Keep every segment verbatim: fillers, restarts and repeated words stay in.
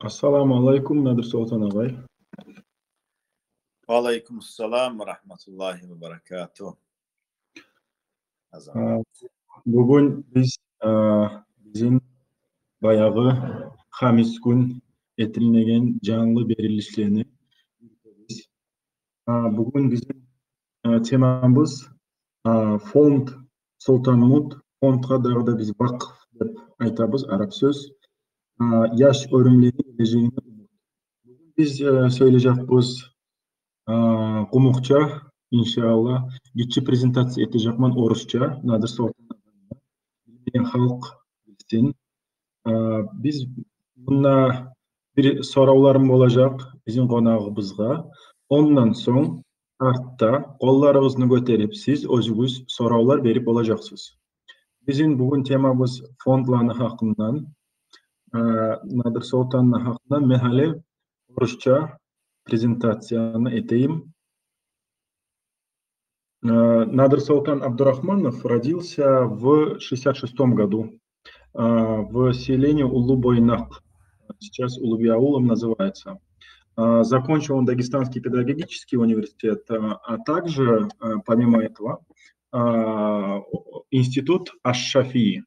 Ассаламу алейкум, Надир Солтан агъай. Ва алейкум ассалам ва рахматуллагьи ва баракатугь. Азамат. А, бугюн биз, а, бизин баягъы хамис гюн этилинеген жанлы берилишлени, а, бугюн бизин, а, темабыз, а, фонд Солтанмут, фондгъа дагъы да биз вакъф деп айтабыз, араб сёз. А, яш оьрюмлени гележегине умут. Бугюн биз, э, сёйлежекбиз, э, къумукъча, иншааллагь. Гиччи презентация этежекмен орусча, Надир Солтан агъайны билмеген халкъ билсин. Э, биз мунда бир соравларым болажакъ бизин къонагъыбызгъа. Ондан сонг артда къолларыгъызны гётерип, сиз оьзюгюз соравлар берип болажакъсыз. Бизин бугюн темабыз фондланы гьакъындан, э, Надир Солтанны гьакъындан. Мен гьали орусча презентацияны этейим. Э, Надир Солтан Абдурахманов родился в шестьдесят шестом году, э, в селении Уллу-Бойнакъ, сейчас Уллубияулом называется. Э, закончил он Дагестанский педагогический университет, э, а также, э, помимо этого, э, институт Аш-Шафии.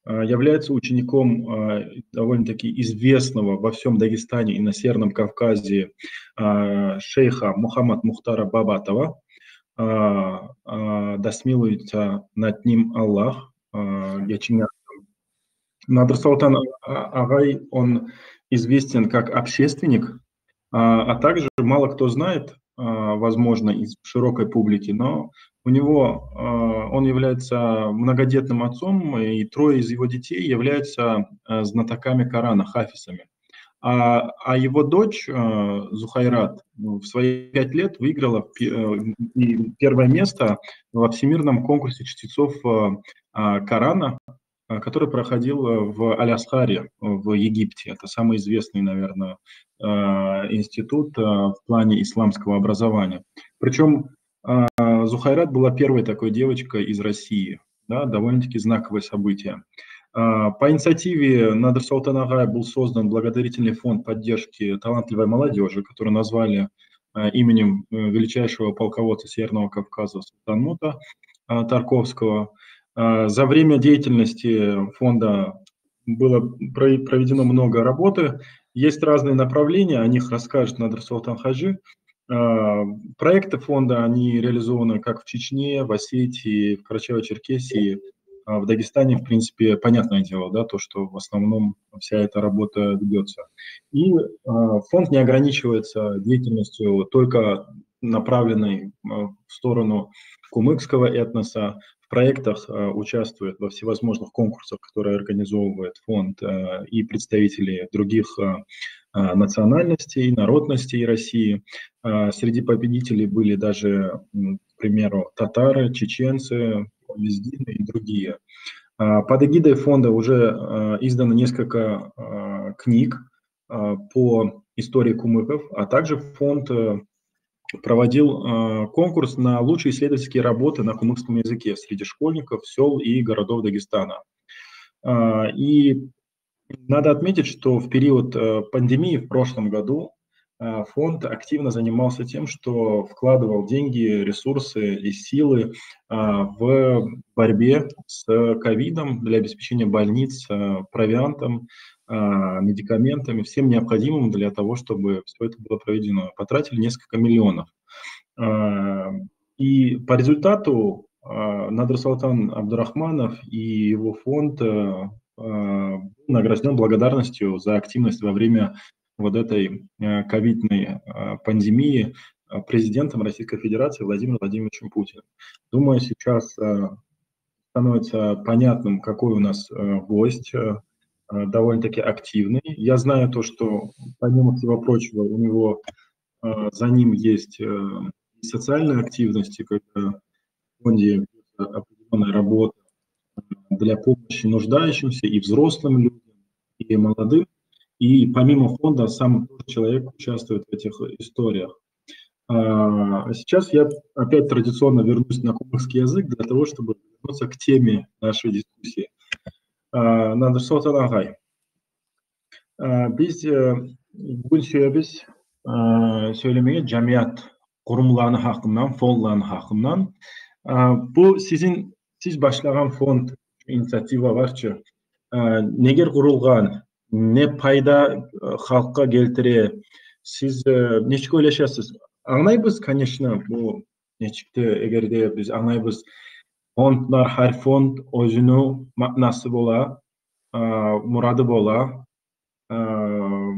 Э, является учеником, э, довольно-таки известного во всём Дагестане и на Северном Кавказе, э, шейха Мухаммад Мухтара Бабатова. Э, э, да смилуется над ним Аллах, э, гечинген. Надир Солтан, а, агъай, он известен как общественник, а, а также мало кто знает, а, возможно, из широкой публики, но у него, а, он является многодетным отцом, и трое из его детей являются, а, знатоками Корана, хафизами. А, а его дочь, а, Зухайрат, ну, в свои пять лет выиграла пе-, э, и первое место во всемирном конкурсе чтецов, а, а, Корана, а, который проходил, э, в Аль-Асхаре, э, в Египте. Это самый известный, наверное, э, институт, э, в плане исламского образования. Причём, а, Зухайрат была первой такой девочкой из России, да, довольно-таки знаковое событие. А, по инициативе Надир Солтан агъая был создан благотворительный фонд поддержки талантливой молодёжи, который назвали, а, именем, э, величайшего полководца Северного Кавказа Солтанмута, а, Тарковского. А, за время деятельности фонда было про-, проведено много работы. Есть разные направления, о них расскажет Надир Солтан Хаджи. А, проекты фонда, они реализованы как в Чечне, в Осетии, в Карачаево-Черкесии. А в Дагестане, в принципе, понятное дело, да, то, что в основном вся эта работа ведётся. И, а, фонд не ограничивается деятельностью, только направленной, а, в сторону кумыкского этноса. В проектах, а, участвуют во всевозможных конкурсах, которые организовывает фонд, а, и представители других, а, а, национальностей, народностей России. А, среди победителей были даже, м, к примеру, татары, чеченцы, лезгины и другие. А, под эгидой фонда уже, а, издано несколько, а, книг, а, по истории кумыков, а также фонд, э, проводил, э, конкурс на лучшие исследовательские работы на кумыкском языке среди школьников, сёл и городов Дагестана. А, и надо отметить, что в период, э, пандемии в прошлом году, э, фонд активно занимался тем, что вкладывал деньги, ресурсы и силы, а, в борьбе с ковидом для обеспечения больниц, э, провиантом, а, медикаментами, всем необходимым для того, чтобы всё это было проведено. Потратили несколько миллионов. А, и по результату, а, Надир Солтан Абдурахманов и его фонд, э, э, был награждён благодарностью за активность во время вот этой, э, ковидной, э, пандемии, э, президентом Российской Федерации Владимиром Владимировичем Путиным. Думаю, сейчас, э, становится понятным, какой у нас, э, гость, э, э, довольно-таки активный. Я знаю то, что, помимо всего прочего, у него, э, за ним есть, э, и социальные активности, когда в фонде определённая работа, э, для помощи нуждающимся и взрослым людям, и молодым. И помимо фонда сам тоже человек участвует в этих историях. А, сейчас я опять традиционно вернусь на кумыкский язык для того, чтобы вернуться к теме нашей дискуссии. А, Надир Солтан агъай, Э, биз, э, бугюн сюебиз, э, сёйлемеге жамият къурумланы гьакъындан, фондланы гьакъындан. Э, бу сизин, сиз башлагъан фонд, инициатива бар чы. Э, негер къурулгъан, не пайда, э, халкъгъа гелтире? Сиз, э, нечик ойлашасыз? Англайбыз, конечно, бу нечик де, эгер де биз англайбыз, фондлар, гьар фонд оьзюню маънасы бола, э, мурады бола, э,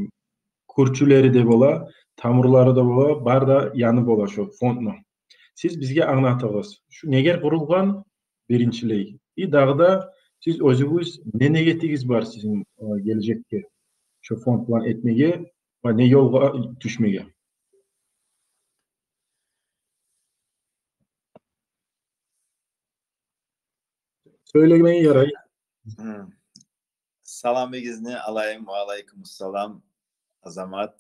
кюрчюлери де бола, тамурлары да бола, бар да яны бола шо фондну. Сиз бизге англатыгъыз, шу негер къурулгъан биринчилей. И дагъы да сиз оьзюгюз не ниетигиз бар сизин, э, гележекге шо фонд булан этмеге ва не ёлгъа тюшмеге? Сёйлеме ярай. Гьм. Саламыгъызны алайым. Ва алайкум салам, Азамат.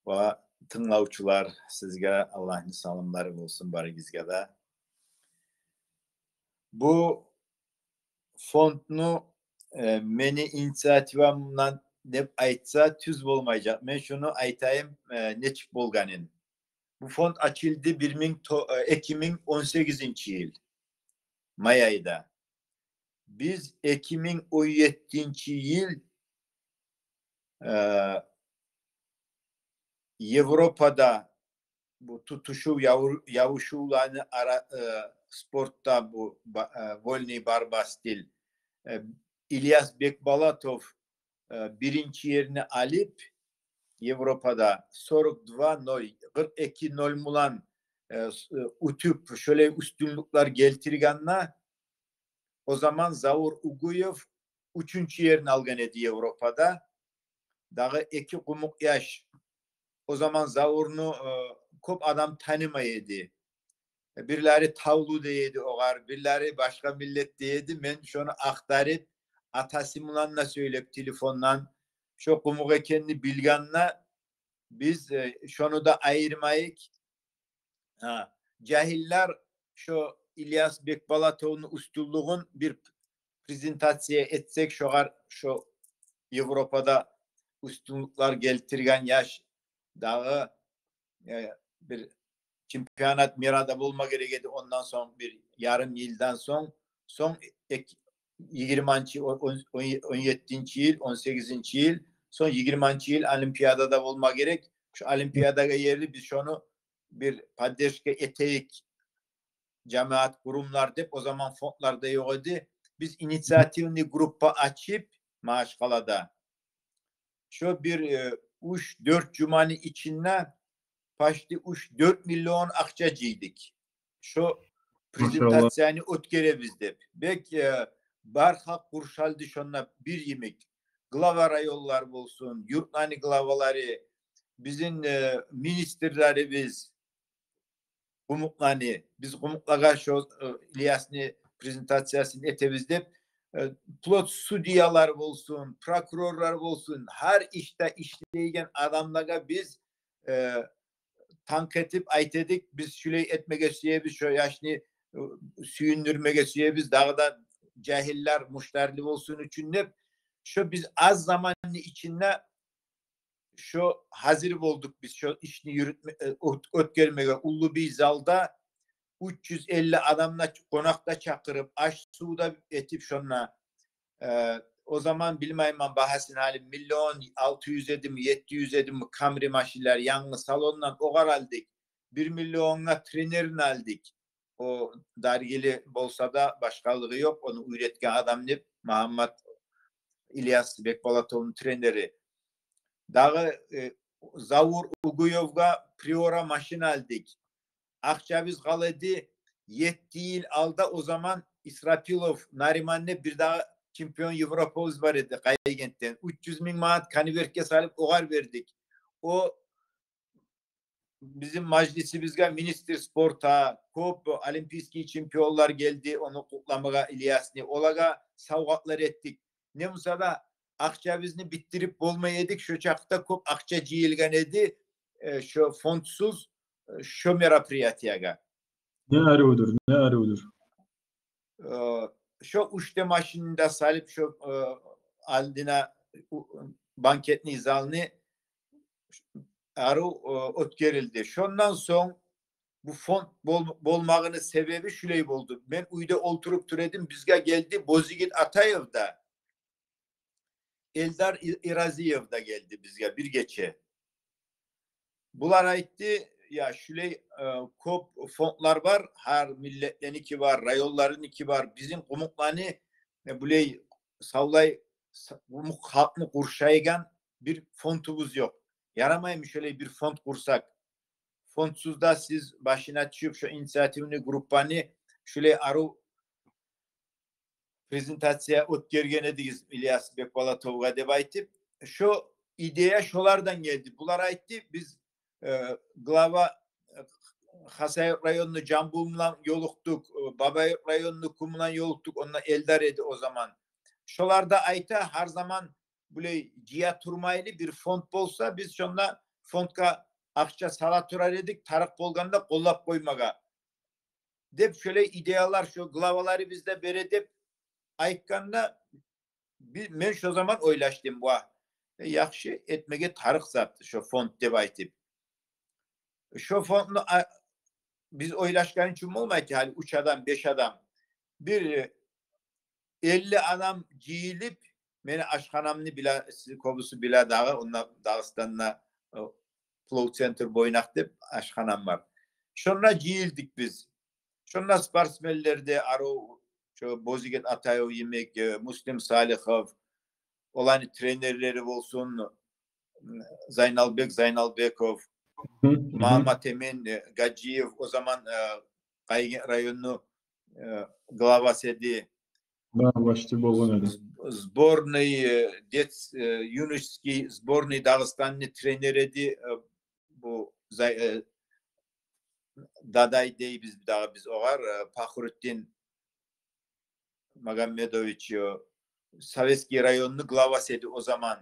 Ва тынглавчулар, сизге Аллагьны саламлары болсун, барыгъызгъа да. Бу фондну, э, мени инициативамдан деп айтса, тюз болмажакъ. Мен шуну айтайым, э, нечик болгъанын. Бу фонд ачылды бир минг то-, э, эки минг он сегизинчи йыл май айда. Биз эки минг он еттинчи йыл, э, Европада бу тутушув, яву-, явушувланы ара-, э, спортда бу ба-, э, вольный борьба стиль, э, Ильяс Бекболатов, э, биринчи ерни алып, Европада сорок два ноль, къыркъ эки ноль булан, э, с-, э, утуп, шолай уьстюнлюклер гелтиргенде, о заман Заур Угуев уьчюнчю ерни алгъан эди Европада. Дагъы эки къумукъ яш. О заман Зауурну, э, кёп адам танымай эди. Бирлери Тавлу дей эди огъар, бирлери башгъа миллет дей эди. Мен шону ахтарып, атасы булан да сёйлеп телефондан, шо къумукъ экенни билгенде, биз, э, шону да айырмайыкъ. Гьа, жагьиллер шо Ильяс Бекболатовну уьстюнлюгюн бир презентация этсек, шогъар, шо Европада уьстюнлюклер гелтирген яш, дагъы, э, бир чемпионат мирада болма герек эди, ондан сонг бир ярым йылдан сонг, сонг эк-, йигирманчы, он, он, он еттинчи йыл, он сегизинчи йыл, сонг йигирманчы йыл Олимпиадада болма герек. Шо Олимпиадагъа ерли биз шону бир поддержка этейик, жамият къурумлар деп, о заман фондлар да ёкъ эди. Биз инициативный группа ачып Магьачкъалада, шо бир, э, уьч-дёрт жуманы ичинде почти уьч-дёрт миллион акъча жыйдыкъ. Шо, машалла, презентацияны оьтгеребиз деп. Бек, э, бар халкъ къуршалды шонда бир йимик. Глава районлар болсун, юртланы главалары, бизин, э, министрлерибиз, къумукъланы, биз къумукълагъа шо, э, Ильясны презентациясын этебиз деп, э, вплоть судьялар болсун, прокурорлар болсун, гьар ишде ишлейген адамлагъа биз, э, танкъ этип айта эдик, биз шулай этмеге сюебиз, шо яшны, э, сююндюрмеге сюебиз, дагъы да жагьиллер муштарлы болсун учун деп. Шо биз аз заманны ичинде шо гьазир болдукъ биз шо ишни юрютме-, э, оьт-, оьтгермеге. Уллубий залда уьч юз элли адамны къонакъ да чакъырып, аш-сув да этип шонда, э, о заман билмеймен багьасын гьали, миллион алты юз эдими, етти юз эдими, Камри машинлер, янгы салондан огъар алдыкъ. Бир миллионгъа тренерин алдыкъ. О даргили болса да, башгъалыгъы ёкъ, ону уьйретген адам деп, Магьаммат, Ильяс Бекболатовну тренери. Дагъы, э, Заур Угуевге Приора машин алдыкъ. Акъчабыз къала эди, етти йыл алда о заман Исрапилов Нариман деп бир дагъы чемпион Европабыз бар эди Къайгентден. Уьч юз минг манат конвертге салып огъар бердик. О бизин мажлисибизге министр спорта, кёп олимпийский чемпионлар гелди, ону къутламагъа Ильясны. Олагъа савгъатлар этдик. Не буса да, акъчабызны битдирип болмай эдик, шо чакъда кёп акъча жыйылгъан эди, э, шо фондсуз, э, шо мероприятиягъа. Не арывдур, не арывдур. Э, шо уьч де машинни де салып, шо, э, алдына у-, банкетный залны арив, э, оьтгерилди. Шондан сонг бу фонд бол-, болмагъыны себеби шулай болду. Мен уьйде олтуруп тура эдим, бизге гелди Бозигит Атаев да, Эльдар И-, Иразиев да гелди бизге бир гече. Булар айтды: «Я, шулай, э, кёп фондлар бар, гьар миллетленики бар, районларыники бар. Бизин къумукъланы, э, булай савлай са-, къумукъ халкъны къуршайгъан бир фондубуз ёкъ. Ярамаймы шулай бир фонд къурсакъ? Фондсуз да сиз башына тюшюп, шо инициативный группаны шулай арив презентация оьтгерген эдигиз Ильяс Бекболатовгъа», — деп айтып, шо идея шолардан гелди. Булар айтды: «Биз, э, глава, э, Хасавюрт районну Жамбул булан ёлукъдукъ, э, Бабаюрт районнуку булан ёлукъдукъ, онда Эльдар эди о заман. Шолар да айта, гьар заман булай жыя турмайлы, бир фонд болса, биз шонда фондгъа акъча сала турар эдик, тарыкъ болгъанда къоллап къоймагъа», — деп, шолай идеялар шо главаларыбыз да бере деп айтгъанда, би-, мен шо заман ойлашдым: «Ва, э, яхшы, этмеге тарыкъ зат шо фонд», — деп айтып. Шо фондну а-, биз ойлашгъан учун болмай чы, гьали уьч адам, беш адам. Бир, э, элли адам жыйылып, мени ашханамны биле-, сиз кёбюсю биле дагъы, онда Дагъыстанда, э, Плоу центр Бойнакъ деп ашханам бар. Шонда жыйылдыкъ биз. Шонда спортсменлер де арив, шо Бозигит Атаев йимик, э, Муслим Салихов, оланы тренерлери болсун, Зайналбек Зайналбеков, Магьамматэмин, э, Гаджиев, о заман, э, Къайгент районну, э, главасы эди. Главасы болгъан эди. Сборный, э, дет-, э, юношеский сборный Дагъыстанны тренери эди, э, бу Зай-, э, Дадай дейбиз дагъы биз огъар, э, Пахрутдин Магомедович, э, Советский районну главасы эди о заман.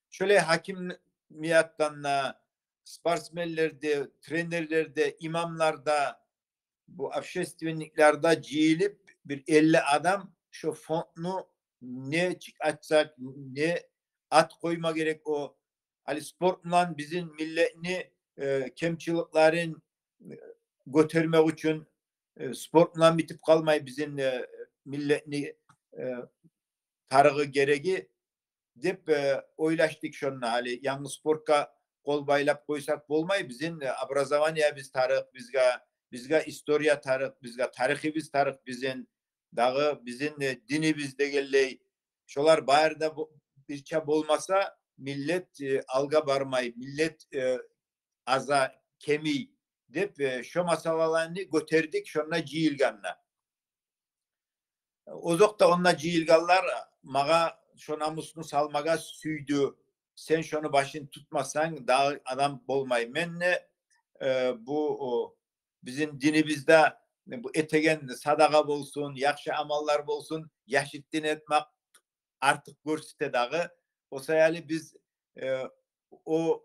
Шолай гьакимиятдан да, спортсменлер де, тренерлер де, имамлар да, бу общественниклер де жыйылып, бир элли адам шо фондну нечик ачсакъ, не ат къойма герек о, гьали спорт булан бизин миллетни, э, кемчиликлерин, э, гётермек учун, э, спорт булан битип къалмай бизин, э, миллетни, э, тарыгъы, гереги деп, э, ойлашдыкъ шонда. Гьали янгыз спортгъа къол байлап къойсакъ болмай, бизин, э, образованиебиз тарыкъ бизге, бизге история тарыкъ бизге, тарихибиз тарыкъ бизин, дагъы бизин, э, динибиз дегенлей. Шолар бары да бо-, бирче болмаса, миллет, э, алгъа бармай, миллет, э, аза, кемий деп, э, шо масъалаланы гётердик шонда жыйылгъанда. Озокъда, онда жыйылгъанлар магъа шо намусну салмагъа сюйдю. «Сен шону башын тутмасанг, дагъы адам болмай». Мен де, э, бу, о, бизин динибизде бу этеген садагъа болсун, яхшы амаллар болсун, яшыртгъын этмек артыкъ гёрсете дагъы. О саялы биз, э, о,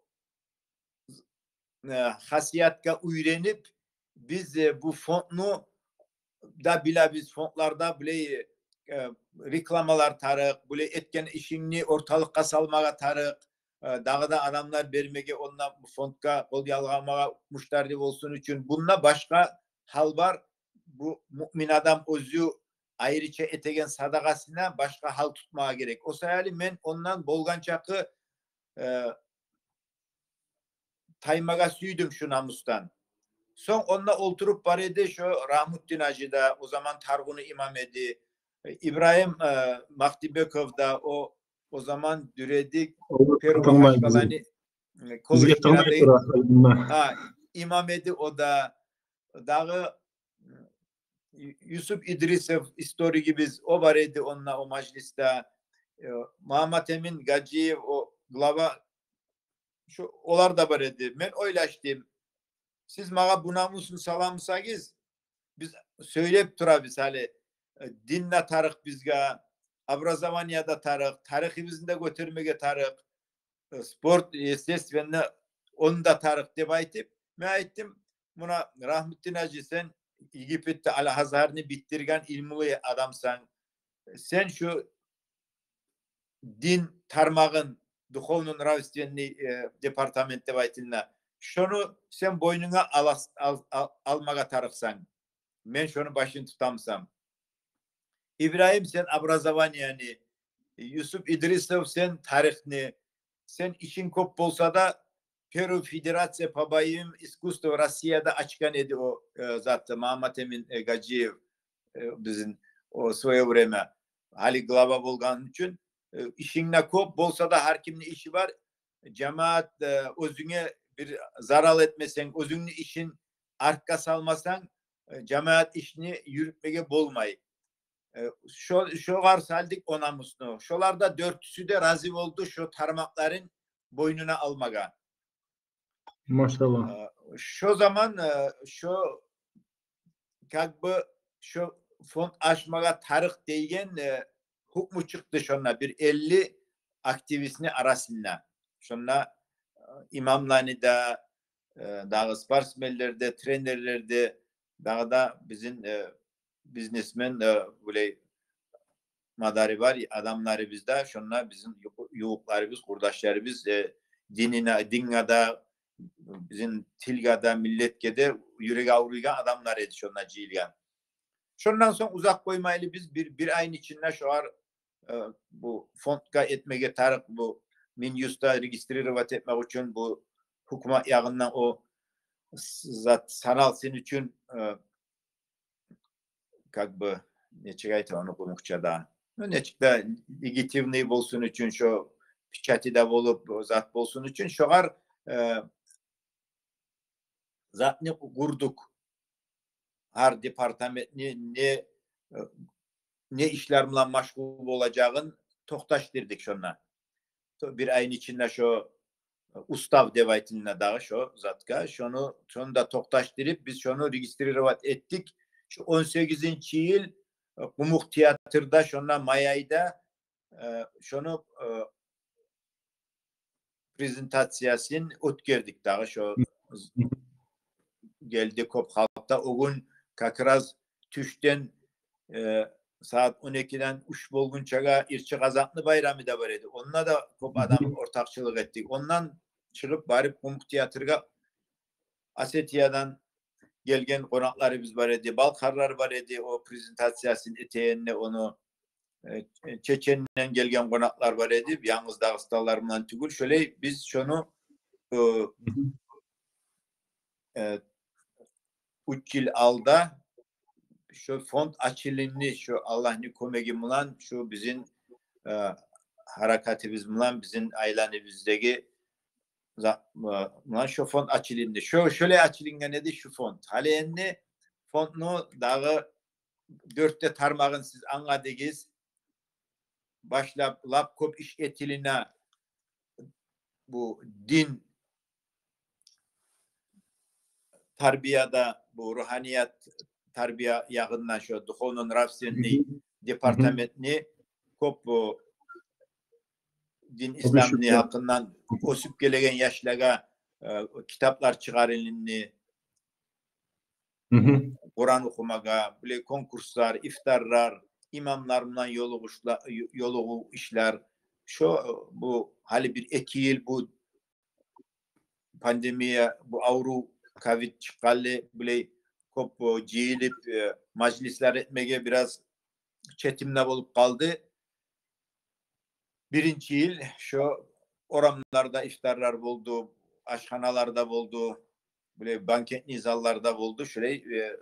э, хасиятгъа уьйренип, биз, э, бу фондну да билебиз, фондларда булай, э, рекламалар тарыкъ, булай этген ишингни орталыкъгъа салмагъа тарыкъ, э, дагъы да адамлар бермеге, онда фондгъа къол ялгъамагъа муштарлы болсун учун. Бунда башгъа гьал бар. Бу муъмин адам оьзю айрыча этеген садагъасына башгъа гьал тутмагъа герек. О саялы мен ондан болгъан чакъы, э, таймагъа сюйдюм шу намусдан. Сонг онда олтуруп бар эди шо Рагьмутдин гьажи да, о заман Таргъуну имам эди, Ибрагьим, э, Махдибеков да, о, о заман дюредик Первомайскаланы, э, коллективный, гьа, имам эди о да. Дагъы Ю-, Юсуп Идрисов, историгибиз, о бар эди онда, о мажлисде. Э, Магьамматэмин Гаджиев, о глава, шо, олар да бар эди. Мен ойлашдым, сиз магъа бу намусну саламысагъыз, биз сёйлеп турабыз гьали, э, дин де тарыкъ бизге, образование де тарыкъ, тарихибизни де гётермеге тарыкъ, э, спорт, естественно, ону да тарыкъ деп айтып, мен айтдым, муна, Рагьмутдин гьажи, сен Египетде Аль-Азгьарны битдирген илмулу адамсан. Сен шу дин тармагъын духовно-нравственный, э, департамент деп айтылына. Шону сен бойнунга алас-, ал-, ал-, алмагъа тарыкъсан. Мен шону башын тутамсам. Ибрагьим, сен образованияны, Юсуп Идрисов, сен тарихни, сен ишинг кёп болса да, первый федерация по боевым искусствам Россияда ачгъан эди о, э, затны, Магьаммат-Эмин, э, Гьажиев, э, бизин о своё время гьали глава болгъаны учун, э, ишинг де кёп болса да, гьар кимни иши бар. Жамият, э, оьзюнге бир зарал этмесенг, оьзюнгню ишин артгъа салмасанг, э, жамият ишни юрютмеге болмай. Э, шо, шогъар салдыкъ о намусну. Шолар да дёртюсю де рази болду шо тармакъларын бойнуна алмагъа. Машалла. Э, шо заман, э, шо, как бы, шо фонд ачмагъа тарыкъ деген, э, гьукму чыкъды шонда бир элли активистни арасында. Шонда, э, имамланы да, э, дагъы спортсменлер де, тренерлер де, дагъы да бизин, э, бизнесмен, э, булай мадары бар адамларыбыз да, шонда бизин ювукъларыбыз, къурдашларыбыз, э, динине, динге де, бизин тилге де, миллетге де юреги авруйгъан адамлар эди шонда жыйылгъан. Шондан сонг узакъ къоймайлы биз бир, бир айны ичинде шогъар, э, бу фондгъа этмеге тарыкъ, бу Минюстда регистрировать этмек учун, бу гьукумат ягъындан о с-, зат саналсын учун, э, как бы, нечик айта ону къумукъчада? Ну, нечик де легитимный болсун учун, шо печати да болуп, о зат болсун учун, шогъар, э, затны къурдукъ. Гьар департаментни не, э, не ишлер булан машгъул болажагъын токъташдырдыкъ шонда. То-, бир айны ичинде шо, э, устав деп айтылына дагъы шо затгъа. Шону, шону да токъташдырып, биз шону регистрировать этдик. Шо он сегизинчи йыл, э, Къумукъ театрда шонда май айда, э, шону, э, презентациясын оьтгердик дагъы. Шо гелди кёп халкъ да. О гюн как раз тюшден, э, сагьат он экиден уьч болгъунчагъа Ирчи Къазакъны байрамы да бар эди. Онда да кёп адам ортакъчылыкъ этдик. Ондан чыгъып барып Къумукъ театргъа Осетиядан гелген къонакъларыбыз бар эди, балкъарлар бар эди, о презентациясын этегенде ону, э, Чеченден гелген къонакълар бар эди, янгыз дагъыстанлылар булан тюгюл. Шолай биз шону, э, э, уьч йыл алда шо фонд ачылынды, шо Аллагьны кёмеги булан, шо бизин, э, гьаракатыбыз булан, бизин айланыбыздагъы за-, э, булан шо фонд ачылынды. Шо, шолай ачылынгъан эди шо фонд. Гьали энни фондну дагъы дёрт де тармагъын сиз англадыгъыз. Башлап, лап кёп иш этилине бу дин тарбияда, бу ругьаният тарбия ягъындан шо духовно-нравственный департаментни кёп бу дин исламны гьакъындан оьсюп гелеген яшлагъа, э, китаплар чыгъарылынды. Къуран охумагъа, булай конкурслар, ифтарлар, имамлар булан ёлугъушла-, ё-, ёлугъув ишлер. Шо, э, бу гьали бир-эки йыл бу пандемия, бу аврув ковид чыкъгъанлы, булай кёп, э, жыйылып, э, мажлислер этмеге бираз четим де болуп къалды. Биринчи йыл шо орамларда ифтарлар болду, ашханаларда болду, булай банкетный залларда болду. Шолай, э,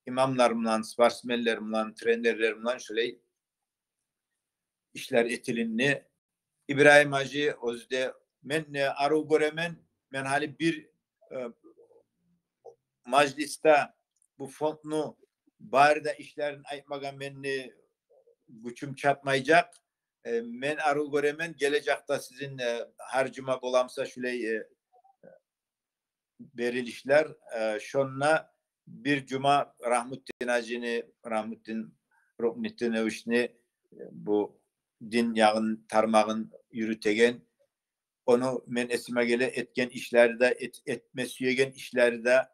имамлар булан, спортсменлер булан, тренерлер булан шолай ишлер этилинди. Ибрагьим гьажи оьзю де, мен, э, арив гёремен, мен гьали бир, э, мажлисде бу фондну бары да ишлерин айтмагъа мени гючюм чатмажакъ. Э, мен арив гёремен, гележекде сизин, э, гьар жума боламса шулай, э, берилишлер, э, шонда бир жума Рагьмутдин гьажини, Рагьмутдин Рукнутдиновични, э, бу дин ягъын, тармагъын юрютеген, ону мен эсиме геле этген ишлери де, эт-, этме сюеген ишлери де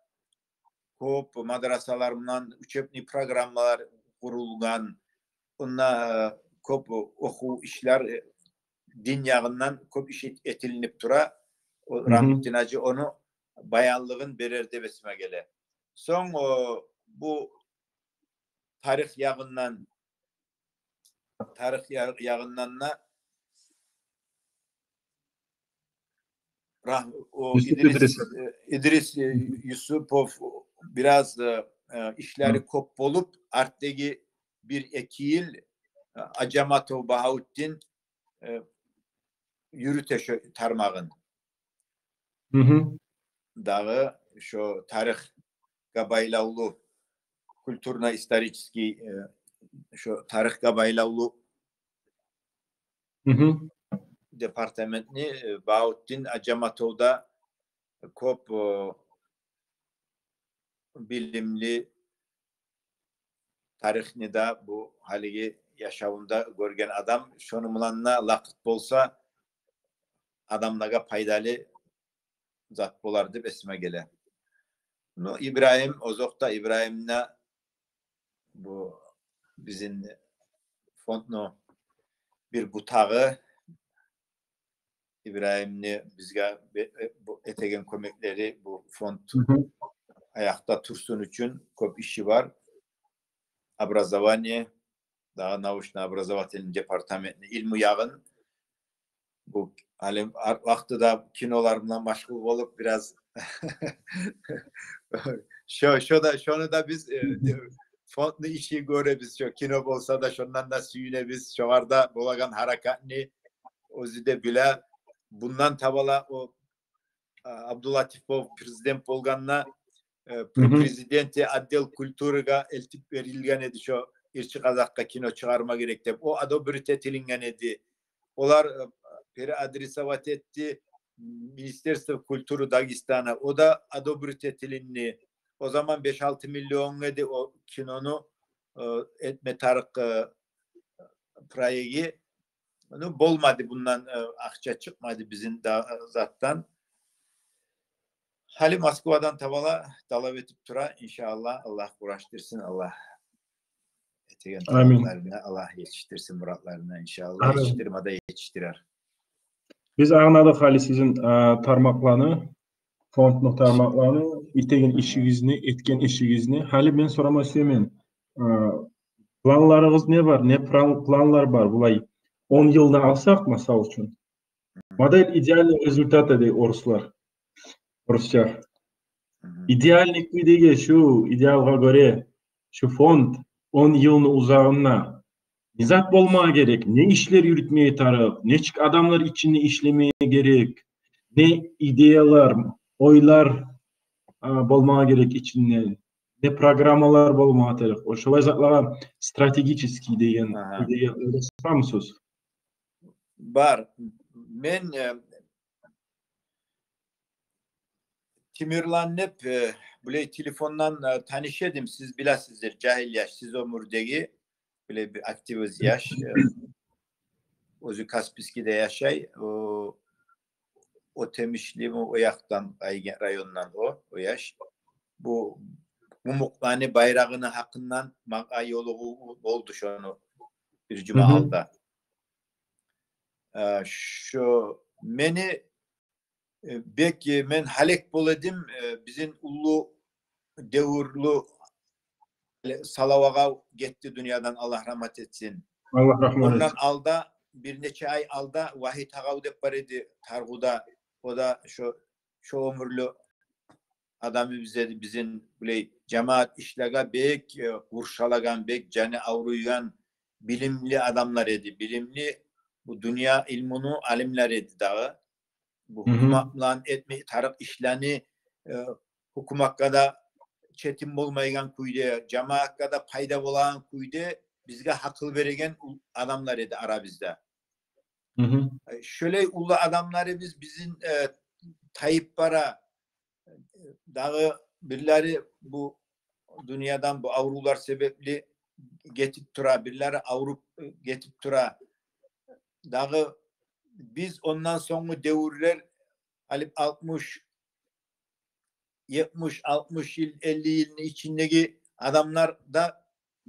кёп, мадрасалар булан учебный программалар къурулгъан, онда, э, кёп охув ишлер, э, дин ягъындан кёп иш эт-, этилинип тура. О, Рагьмутдин гьажи ону баянлыгъын берер деп эсиме геле. Сонг о, бу тарих ягъындан, тарих я-, ягъындан да Рагь-, о Юсуп Идрис, Идрис. Э, Идрис, э, Юсупов бираз, э, э, ишлери кёп болуп, артдагъы бир-эки йыл, э, Аджаматов Багьавутдин, э, юрюте шо тармагъын. Дагъы шо тарихге байлавлу, культурно-исторический, э, шо тарихге байлавлу департаментни, э, Багьавутдин Аджаматовда кёп, э, билимли, тарихни де бу гьалиги яшавунда гёрген адам, шону булан да лакъыт болса, адамлагъа пайдалы зат болар деп эсиме геле. Ну, Ибрагьим, озокъда, Ибрагьим де бу бизин фондну бир бутагъы. Ибрагьимни бизге бе-, э, бу этеген кёмеклери, бу фонд аякъда турсун учун кёп иши бар. Образование, дагъы научно-образовательный департаментни илму ягъын. Бу гьали ар-, вакътиде кинолар булан машгъул болуп, бираз шо, шо да, шону да биз, э, фондну иши гёребиз, шо кино болса да, шондан да сююнебиз. Шогъар да болагъан гьаракатны оьзю де биле. Бундан табала о, а, Абдулатипов президент болгъанда, э, при президенте отдел культурагъа элтип берилген эди, шо Ирчи Къазакъгъа кино чыгъарма герек деп. О одобрить этилинген эди. Олар, э, переадресовать этди Министерство культуры Дагестана. О да одобрить этилинди. О заман беш-алты миллион эди о кинону, э, этме тарыкъ, э, проекти. Ну, болмады бундан, э, акъча чыкъмады бизин да, э, затдан. Гьали Москвадан табала талап этип тура, иншааллагь, Аллагь къураштырсын, Аллагь этеген тарапларына Аллагь етишдирсин муратларына, иншааллагь. Амин. Етишдирме де етишдирер. Биз англадыкъ гьали сизин, а, тармакъланы, фондну тармакъланы, этеген ишигизни, этген ишигизни. Гьали мен сорама сюемен, а, планларыгъыз не бар? Не план-, планлар бар? Булай он йылны алсакъ, масал учун. Модель идеального результата дей оруслар. Орусча. Идеальный кюйдеги шу идеалгъа гёре шу фонд он йылны узагъында не зат болмагъа герек, не ишлер юрютмеге тарыкъ, нечик адамлар ичинде ишлемеге герек, не идеялар, ойлар, а, болмагъа герек ичинде, не программалар болмагъа тарыкъ. О шолай затлагъа стратегический деген идея ойлашамысыз? Бар. Мен, э, Темирлан деп, э, булай телефондан, э, таныш эдим. Сиз билесиздир, жагьил яш, сиз оьмюрдеги, булай бир активист яш, э, оьзю Каспийскиде яшай. О, о Темишлими, о якъдан, Айген районундан о, о яш. Бу къумукъланы байрагъыны гьакъындан магъа ёлугъув болду шону бир жума алда. Э, шо мени, э, бек, э, мен гьалек бола эдим, э, бизин уллу девюрлю Салав агъав гетди дюньядан, Аллагь рагьмат этсин. Аллагь рагьмат этсин. Ондан алда, бир нече ай алда Вагьит агъав деп бар эди Таргъуда. О да шо, шо оьмюрлю адамыбыз эди бизин, булай жамаат ишлеге бек, э, къуршалагъан, бек жаны авруйгъан, билимли адамлар эди. Билимли, бу дюнья илмуну алимлери эди дагъы. Бу гьукумат булан этме тарыкъ ишлени, э, гьукуматгъа да четим болмайгъан кюйде, жамаатгъа да пайда болагъан кюйде бизге гьакъыл береген ул-, адамлар эди арабызда. Э, шолай уллу адамларыбыз бизин, э, тайып бара, дагъы бирлери бу дюньядан бу аврувлар себепли гетип тура, бирлери авруп, э, гетип тура. Дагъы биз ондан сонггъу девюрлер, алып алтмыш, етмиш, алтмыш йыл, элли йылны ичиндеги адамлар да,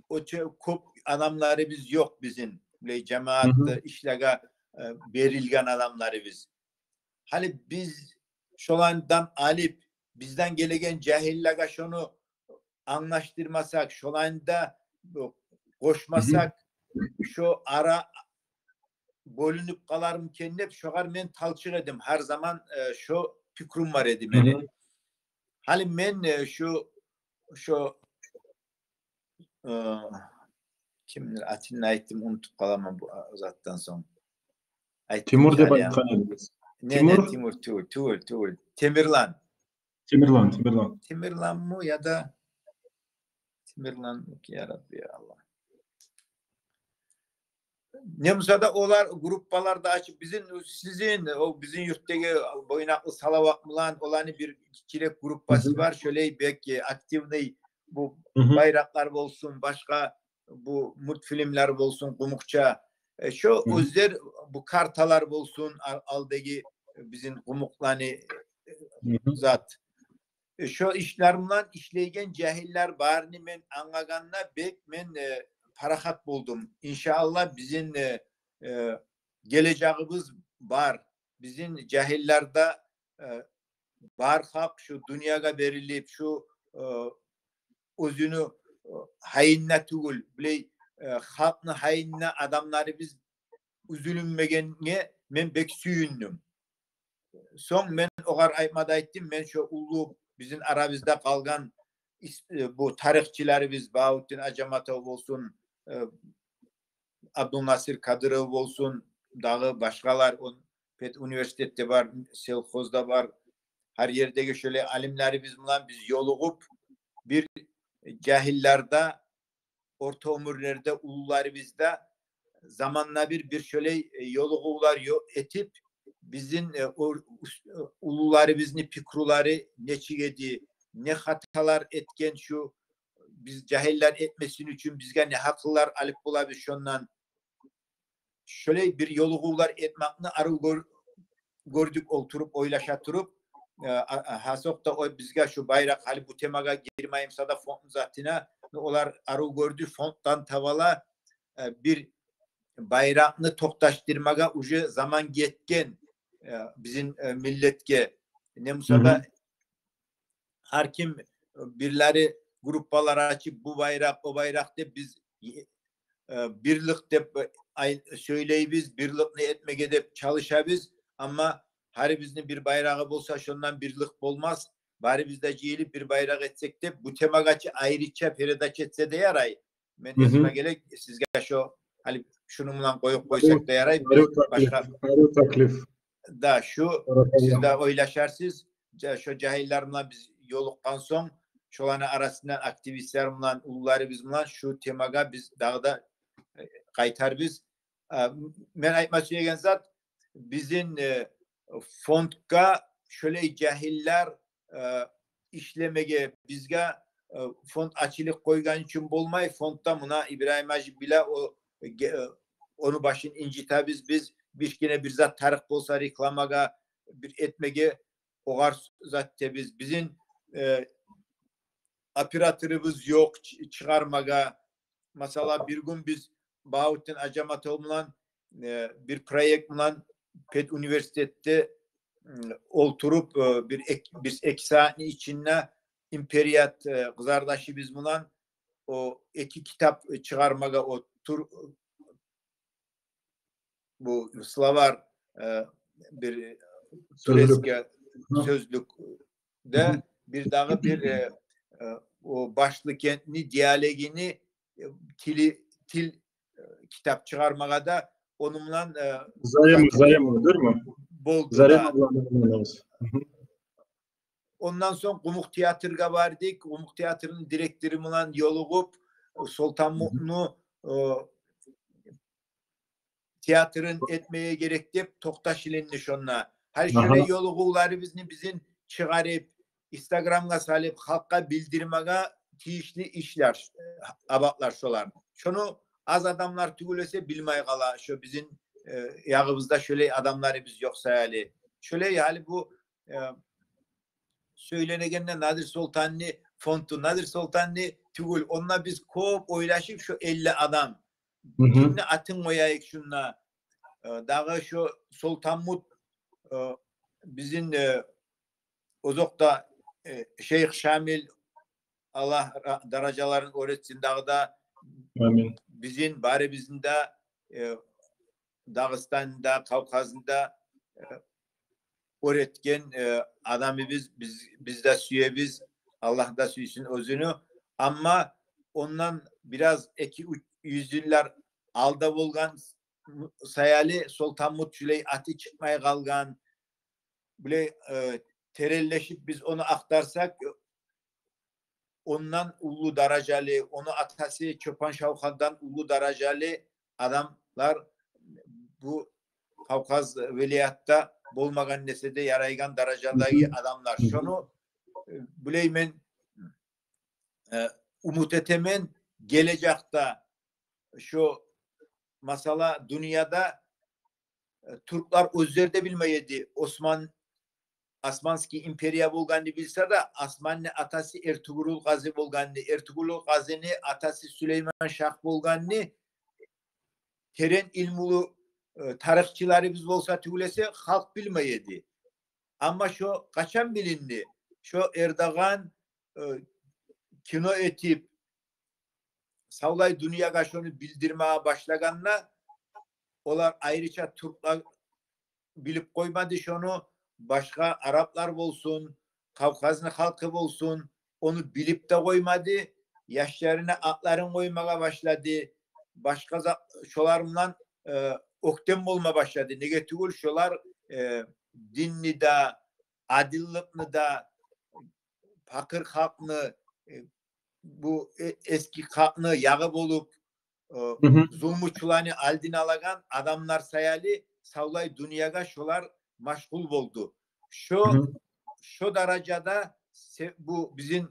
о чакъы кёп адамларыбыз ёкъ бизин. Булай жамаатда ишлеге э, берилген адамларыбыз. Гьали биз шолардан алып, бизден гелеген жагьиллеге шону англашдырмасакъ, шоланы да къошмасакъ, шо ара бёлюнюп къалармы экен деп, шогъар мен талчыкъ эдим. Гьар заман, э, шо пикрум бар эди мени. Гьали мен, э, шу, шо, э, кимни атын айтдым, унутуп къаламан бу, а, затдан сонг. Айтдым Тимур деп айтгъан эдигиз. Не, не, Тимур? Тимур тюгюл, тюгюл, тюгюл. Темирлан. Темирлан, Темирлан. Темирланмы яда Темирлан, я Рабби, я Аллагь. Не буса да олар группалар да ачып, бизин, сизин, о бизин юртдагъы Бойнакълы Салават булан оланы бир гиччирек группасы бар, шолай бек, э, активный, бу байракълар болсун, башгъа бу мультфильмлер болсун, къумукъча. Э, шо оьзлер бу карталар болсун, ал-, алдагъы бизин къумукъланы, э, зат. Э, шо ишлер булан ишлейген жагьиллер барын мен англагъанда бек мен, э, парахат болдум. Иншааллагь, бизин, э, э, гележегибиз бар. Бизин жагьиллерде, э, бар халкъ шу дюньягъа берилип, шу, э, оьзюню, э, гьайында тюгюл, булай, э, халкъны гьайында адамларыбыз уьзюлмегенге мен бек сююндюм. Сонг мен огъар айтма да айтдым, мен шо уллу бизин арабызда къалгъан ис-, э, бу тарихчилерибиз Багьавутдин Аджаматов болсун, э, Абдулнасир Кадыров болсун, дагъы башгъалар, он педуниверситетде бар, сельхозда бар, гьар ердеги шолай алимлерибиз булан биз ёлугъуп, бир жагьиллерде, орта оьмюрлерде, уллуларыбызда заманда бир, бир шолай, э, ёлугъувлар ё-, этип, бизин, э, о, ус-, э, уллуларыбызны пикрулары нечик эди, не хаталар этген шу, биз жагьиллер этмесин учун бизге не гьакъыллар алып болабыз шондан. Шолай бир ёлугъувлар этмекни арив гёр-, гёрдюк олтуруп, ойлаша туруп. Э, а, а, гьасокъда о бизге шу байракъ, гьали бу темагъа гирмейим сада фонд затына, олар арив гёрдю, фонддан таба ала, э, бир байракъны токъташдырмагъа уже заман гетген, э, бизин, э, миллетге. Не буса да гьар ким, э, бирлери группалар ачып, бу байракъ, о байракъ деп биз, э, бирлик деп, э, ай-, сёйлейбиз, бирликни этмеге деп чалышабыз. Амма гьарибизни бир байрагъы болса, шондан бирлик болмас. Барыбыз да жыйылып бир байракъ этсек деп, бу темагъа чы айрыча передача этсе де ярай. Мен эсиме геле, сизге шо, гьали шуну булан къоюп къойсакъ да ярай. Башгъа, арив таклиф. Да, шу, сиз де ойлашарсыз. Жа-, шо жагьиллер булан биз ёлукъгъан сонг, шоланы арасындан активистлер булан, уллуларыбыз булан шу темагъа биз дагъы да, э, къайтарбыз. А, мен айтма сюеген зат, бизин, э, фондгъа шолай жагьиллер, э, ишлемеге бизге, э, фонд ачылып къойгъан учун болмай, фондда муна Ибрагьим гьажи биле, о, э, ге-, э, ону башын инжитебиз биз, бир кимге бир зат тарыкъ болса рекламагъа, бир этмеге, огъар зат этебиз. Бизин, э, операторубуз ёкъ чы-, чыгъармагъа. Масала, бир гюн биз Багьавутдин Аджаматов булан, э, бир проект булан педуниверситетде, м, олтуруп, э, бир эк-, биз эки сагьатны ичинде Империят, э, къызардашыбыз булан о эки китап, э, чыгъармагъа о тур-, бу словарь, э, бир, э, турецкий сёзлюк де, бир дагъы бир, э, э, о Башлыкентни диалегини, э, тили, тил, э, китап чыгъармагъа да, ону булан, э, Зарема, Зарема, дюрмю? Болду, Зарема да. Булан. Ондан сонг Къумукъ театргъа бардыкъ. Къумукъ театрны директору булан ёлугъуп, Солтанмутну, э, театрын этмеге герек деп токъташ илинди шонда. Гьали шолай ёлугъувларыбызны бизин чыгъарып, Инстаграмгъа салып, халкъгъа билдирмеге тийишли ишлер, э, абатлар шолар. Шону аз адамлар тюгюл эсе билмей къала, шо бизин, э, ягъыбызда шолай адамларыбыз ёкъ саялы. Шолай гьали бу, э, сёйленегенде Надир Солтанны фонду, Надир Солтанны тюгюл, онда биз кёп ойлашып, шо элли адам. Кимни атын къояйыкъ шунда? Э, дагъы шо Солтанмут, э, бизин, э, озокъда, э, шейх Шамил, Аллагь ра-, даражаларын оьр этсин, дагъы да Амин. Бизин, барыбызны да, э, Дагъыстанда, Кавказны да, э, оьр этген, э, адамыбыз, биз, биз де сюебиз, Аллагь да сюйсюн оьзюню. Амма ондан бираз эки-уьч юз йыллар алда болгъан саялы Солтанмут шулай аты чыкъмай къалгъан. Булай, э, теренлешип биз ону ахтарсакъ, ондан уллу даражалы, ону атасы Чопан Шавхалдан уллу даражалы адамлар бу Кавказ вилаятда болмагъан эсе де ярайгъан даражадагъы адамлар. Шону, э, булай мен, э, умут этемен, гележекде шо масала дюньяда, э, тюрклер оьзлер де билмей эди. Осман, Османский империя болгъанны билсе де, Османны атасы Эртугрул Къазы болгъанны, Эртугрул Къазыны атасы Сулейман Шах болгъанны терен илмулу, э, тарихчилерибиз болса тюгюл эсе, халкъ билмей эди. Амма шо къачан билинди? Шо Эрдоган, э, кино этип, савлай дюньягъа шону билдирмеге башлагъанда, олар айрыча тюрклер билип къоймады шону, башгъа араплар болсун, Кавказны халкъы болсун, ону билип де къоймады. Яшларына атларын къоймагъа башлады. Башгъа за-, шолар булан, э, оьктем болма башлады. Неге тюгюл, шолар, э, динни де, адилликни де, пакъыр халкъны, э, бу, э, эсги халкъны ягъы болуп, э, зулмучуланы алдын алагъан адамлар саялы савлай дюньягъа шолар машгъул болду. Шо, шо даражада се-, бу бизин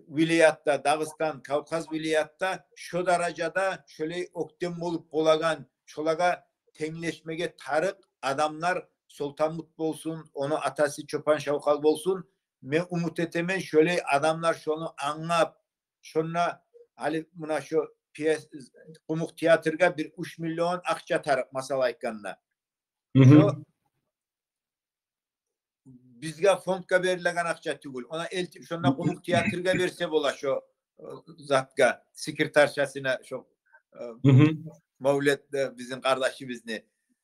вилаятда, Дагъыстан, Кавказ вилаятда шо даражада шолай оьктем болуп болагъан, шолагъа тенглешмеге тарыкъ адамлар, Солтанмут болсун, ону атасы Чопан Шавхал болсун, мен умут этемен, шолай адамлар шону англап, шонда гьали муна шо пьес-, къумукъ театргъа бир уьч миллион акъча тарыкъ, масала айтгъанда. Шо бизге, фондгъа берилеген акъча тюгюл. Ону элтип, шонда къумукъ театргъа берсе бола, шо, э, затгъа, секретаршасына, шо, э, Мавлет, э, бизин къардашыбызны.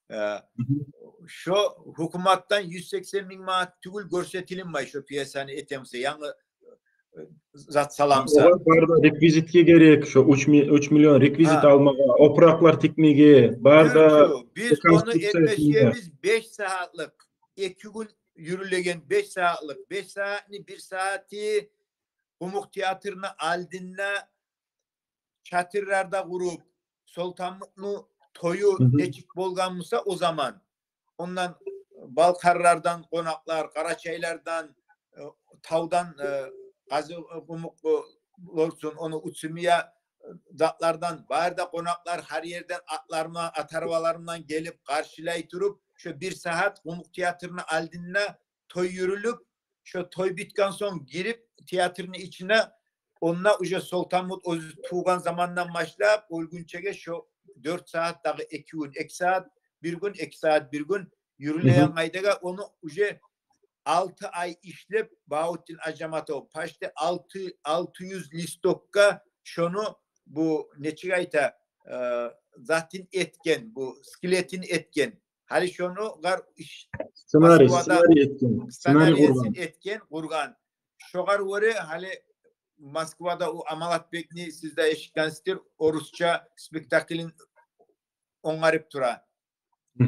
Э, шо гьукуматдан юз сексен минг манат тюгюл гёрсетилинмей, шо пьесаны этемсе, янгы, э, зат саламса. Огъар бары да реквизитге герек, шо уьч ми-, уьч миллион реквизит алмагъа, опуракълар тикмеге, бары да реконструкция этмеге. Биз ону этмеге беш сагьатлыкъ, эки гюн юрюлеген беш сагьатлыкъ, беш сагьатны бир сагьаты къумукъ театрны алдында чатырлар да къуруп, Солтанмутну тою нечик болгъан буса о заман, ондан балкъарлардан къонакълар, къарачайлардан, э, тавдан, э, Къазикъумукъ, э, болсун, ону Уцумия, э, дагълардан бары да къонакълар, гьар ерден атлар булан, ат арбалар булан гелип къаршылай туруп, шо бир сагьат къумукъ театрны алдында той юрюлюп, шо той битген сонг гирип театрны ичине, онда уже Солтанмут оьзю тувгъан замандан башлап оьлгюнчеге шо дёрт сагьат дагъы эки гюн, эки сагьат бир гюн, эки сагьат бир гюн юрюлеген къайдагъа, ону уже алты ай ишлеп, Багьавутдин Аджаматов почти алты, алты юз листокгъа шону, бу нечик айта, э, затын этген, бу скелетин этген. Гьали шону огъар иш-, сценарий, Москвада сценарий этген, сценарий къургъан. Сценарийсин этген, къургъан. Шогъар гёре гьали Москвада о Амалатбекни, сиз де эшитгенсиздир, орусча спектаклин онгарып тура. Э,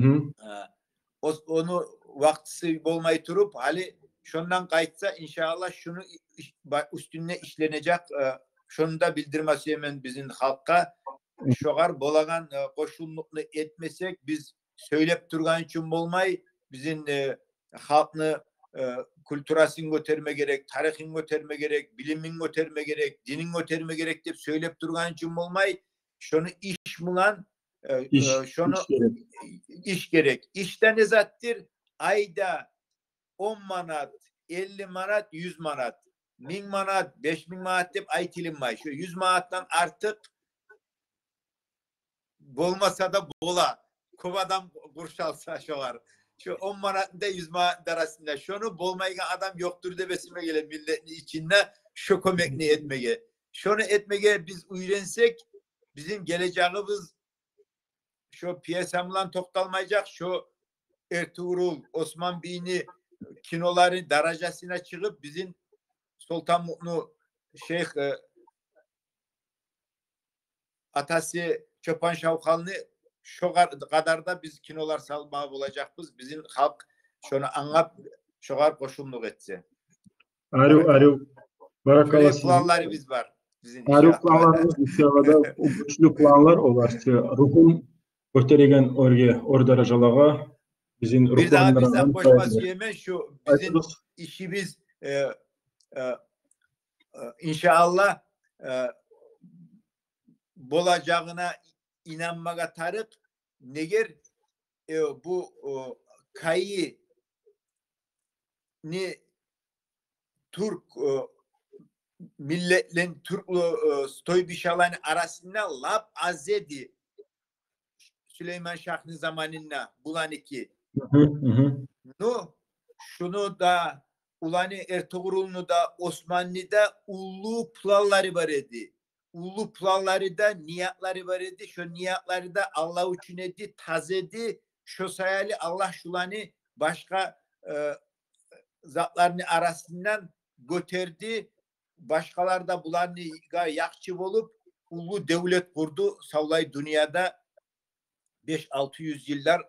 о-, ону вакътиси болмай туруп, гьали шондан къайтса, иншааллагь, шуну и-, иш-, ба-, уьстюнде ишленежек, э, шону да билдирме сюемен бизин халкъгъа. Шогъар болагъан, э, къошулмакъны этмесек, биз сёйлеп тургъан учун болмай, бизин, э, халкъны, э, культурасын гётерме герек, тарихин гётерме герек, билимин гётерме герек, динин гётерме герек деп сёйлеп тургъан учун болмай, шону иш булан, э, иш, э, шону иш герек. Иш герек. Иш де не затдыр? Айда он манат, элли манат, юз манат, минг манат, беш минг манат деп айтылынмай. Шо юз манатдан артыкъ болмаса да бола. Кёп адам къуршалса шогъар. Шо он манатны да, юз манатны да арасында. Шону болмайгъан адам ёкъдур деп эсиме геле миллетни ичинде, шо кёмекни этмеге. Шону этмеге биз уьйренсек, бизин гележегибиз шо пьеса булан токъталмайжакъ, шо Эртугрул, Осман бийни кинолары даражасына чыгъып, бизин Солтанмутну шейх, э, атасы Чопан Шавхалны шо къа-, къадарда биз кинолар салмагъа болажакъбыз. Бизин халкъ шону англап, шогъар къошуллукъ этсе. Арив, арив. Баракалла сизге. Шолай планларыбыз бар бизин, иншаллагь. Арив планларыбыз, иншаллагь да, гючлю планлар олар. Рухун гётереген оьрге, оьр даражалагъа бизин рухландырагъан. Бир дагъы бизин къошма сюемен, шу бизин ишибиз, э, э, э, иншаллагь, э, болажагъына инанмагъа тарыкъ. Негер, э, бу, э, кайи ни тюрк, э, миллетлени, тюрк, э, стойбишаланы арасында лап аз эди Сюлейман шахны заманында буланыки. Мгм, мгм. Ну, шуну да, уланы Эртугрулну да, Османны да уллу планлары бар эди. Уллу планлары да, ниятлары бар эди. Шо ниятлары да Аллагь учун эди, таза эди. Шо саялы Аллагь шуланы башгъа, э, затланы арасындан гётерди. Башгъалар да буланы гъа якъчы болуп, уллу девлет къурду. Савлай дюньяда беш-алты юз йыллар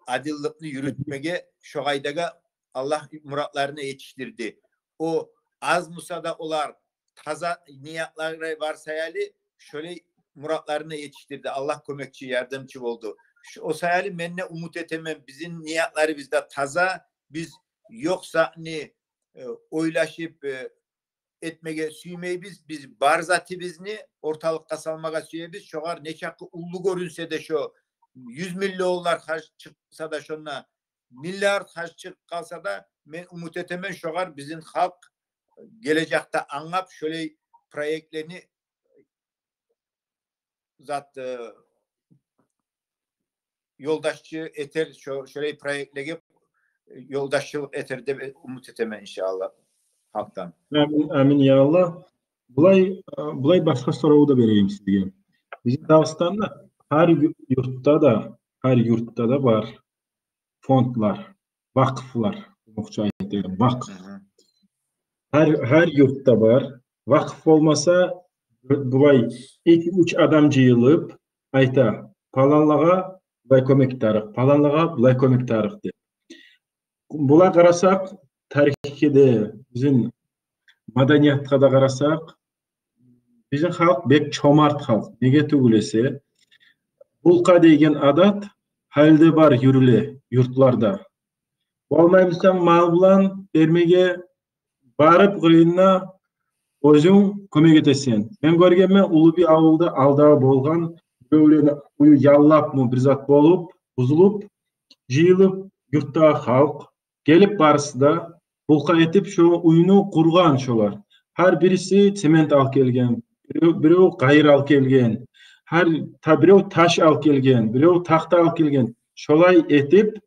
адилликни юрютмеге, шо къайдагъа Аллагь муратларына етишдирди. О аз буса да, олар таза ниятлары бар саялы, шолай муратларына етишдирди. Аллагь кёмекчи, ярдамчы болду. Ш-, о саялы мен де умут этемен, бизин ниятларыбыз да таза, биз ёкъ затны, э, ойлашып, э, этмеге сюймейбиз. Биз бар затыбызны орталыкъгъа салмагъа сюебиз. Шогъар нечакъы уллу гёрюнсе де, шо юз миллионлар харж чыкъса да, шонда миллиард харж чыгъып къалса да, мен умут этемен, шогъар бизин халкъ гележекде англап, шолай проектлени зат, э, ёлдашчы этер, шо-, шолай проектлеге ёлдашчылыкъ этер деп умут этемен, иншаллагь, халкъдан. Амин, амин, я Аллагь. Булай, э, булай башгъа сорав да берейим сизге. Бизин Дагъыстанда гьар ю-, юртда да, гьар юртда да бар фондлар, вакъфлар, къумукъча айтайым, вакъф. Мгм. Гьар, гьар юртда бар. Вакъф болмаса, булай эки-уьч адам жыйылып айта: «Паланлагъа булай кёмек тарыкъ, паланлагъа булай кёмек тарыкъ», — деп. Булай къарасакъ, тарихге де, бизин маданиятгъа да къарасакъ, бизин халкъ бек чомарт халкъ. Неге тюгюл эсе, булкъа деген адат гьали де бар, юрюле юртларда. Болмаймысан, мал булан бермеге барып, къырыйына оьзюнг кёмек этесен. Мен гёргенмен, Уллубий авулда алда болгъан, биревлени уьюн яллапмы, бир зат болуп, бузулуп, жыйылып, юртдагъы халкъ гелип, барысы да булкъа этип, шо уьюню къургъан шолар. Гьар бириси цемент алып гелген, бирев, бирев къайыр алып гелген, гьар та-, бирев таш алып гелген, бирев тахта алып гелген. Шолай этип,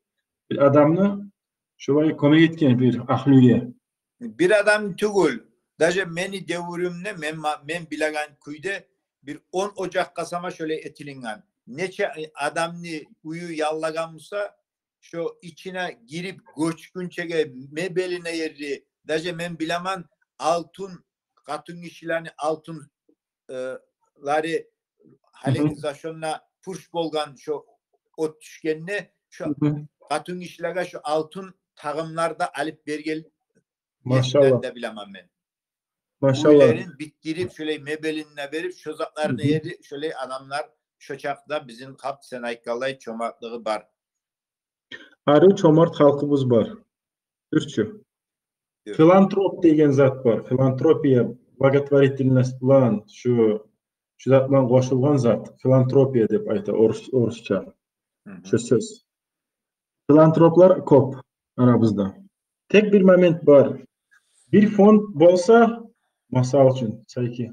бир адамны шолай кёмек этген бир агьлюге. Бир адам тюгюл, даже мени девюрюмде, мен ма-, мен билеген кюйде, бир он ожакъгъа сама шолай этилинген. Нече адамны уьюн яллагъан буса, шо ичине гирип гёчгюнчеге мебелине ерли, даже мен билемен, алтын, къатынгишилени алтын, э, лары, гьали, мгм, за шонда пурш болгъан, шо от тюшгенде, шо, мгм, къатынгишилеге шо алтын тагъымлар да алып берген. Машаллагь. Несилден де билемен мен. Машаллагь. Уьйлерин битдирип, шолай мебелин де берип, шо затларына, мгм, ерли, шолай адамлар, шо чакъда бизин халкъ, сен айтгъанлай, чомартлыгъы бар. Арив чомарт халкъыбыз бар. Дюр чю. Дюр. Филантроп деген зат бар. Филантропия, благотворительность булан, шу, шу зат булан къошулгъан зат. Филантропия деп айта орус-, орусча. Мгм. Шу сёз. Филантроплар кёп арабызда. Тек бир момент бар. Бир фонд болса, масал учун, сайки,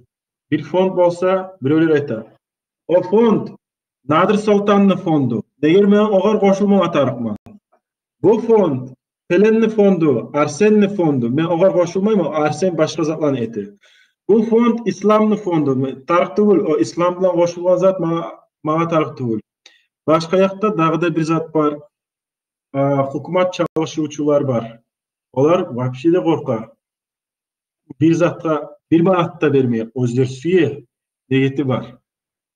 бир фонд болса, биревлер айта: «О фонд, Надир Солтанны фонду. Неге мен огъар къошулмагъа тарыкъман? Бу фонд, пеленни фонду, Арсенни фонду. Мен огъар къошулмайман, Арсен башгъа затланы эте. Бу фонд Исламны фонду. Мен тарыкъ тюгюл, о Ислам булан къошулгъан зат магъа, магъа тарыкъ тюгюл. Башгъа якъда дагъы да бир зат бар. А, гьукумат чалышывчулар бар. Олар вообще де къоркъа. Бир затгъа бир манат да бермей, оьзлер сюе, негети бар.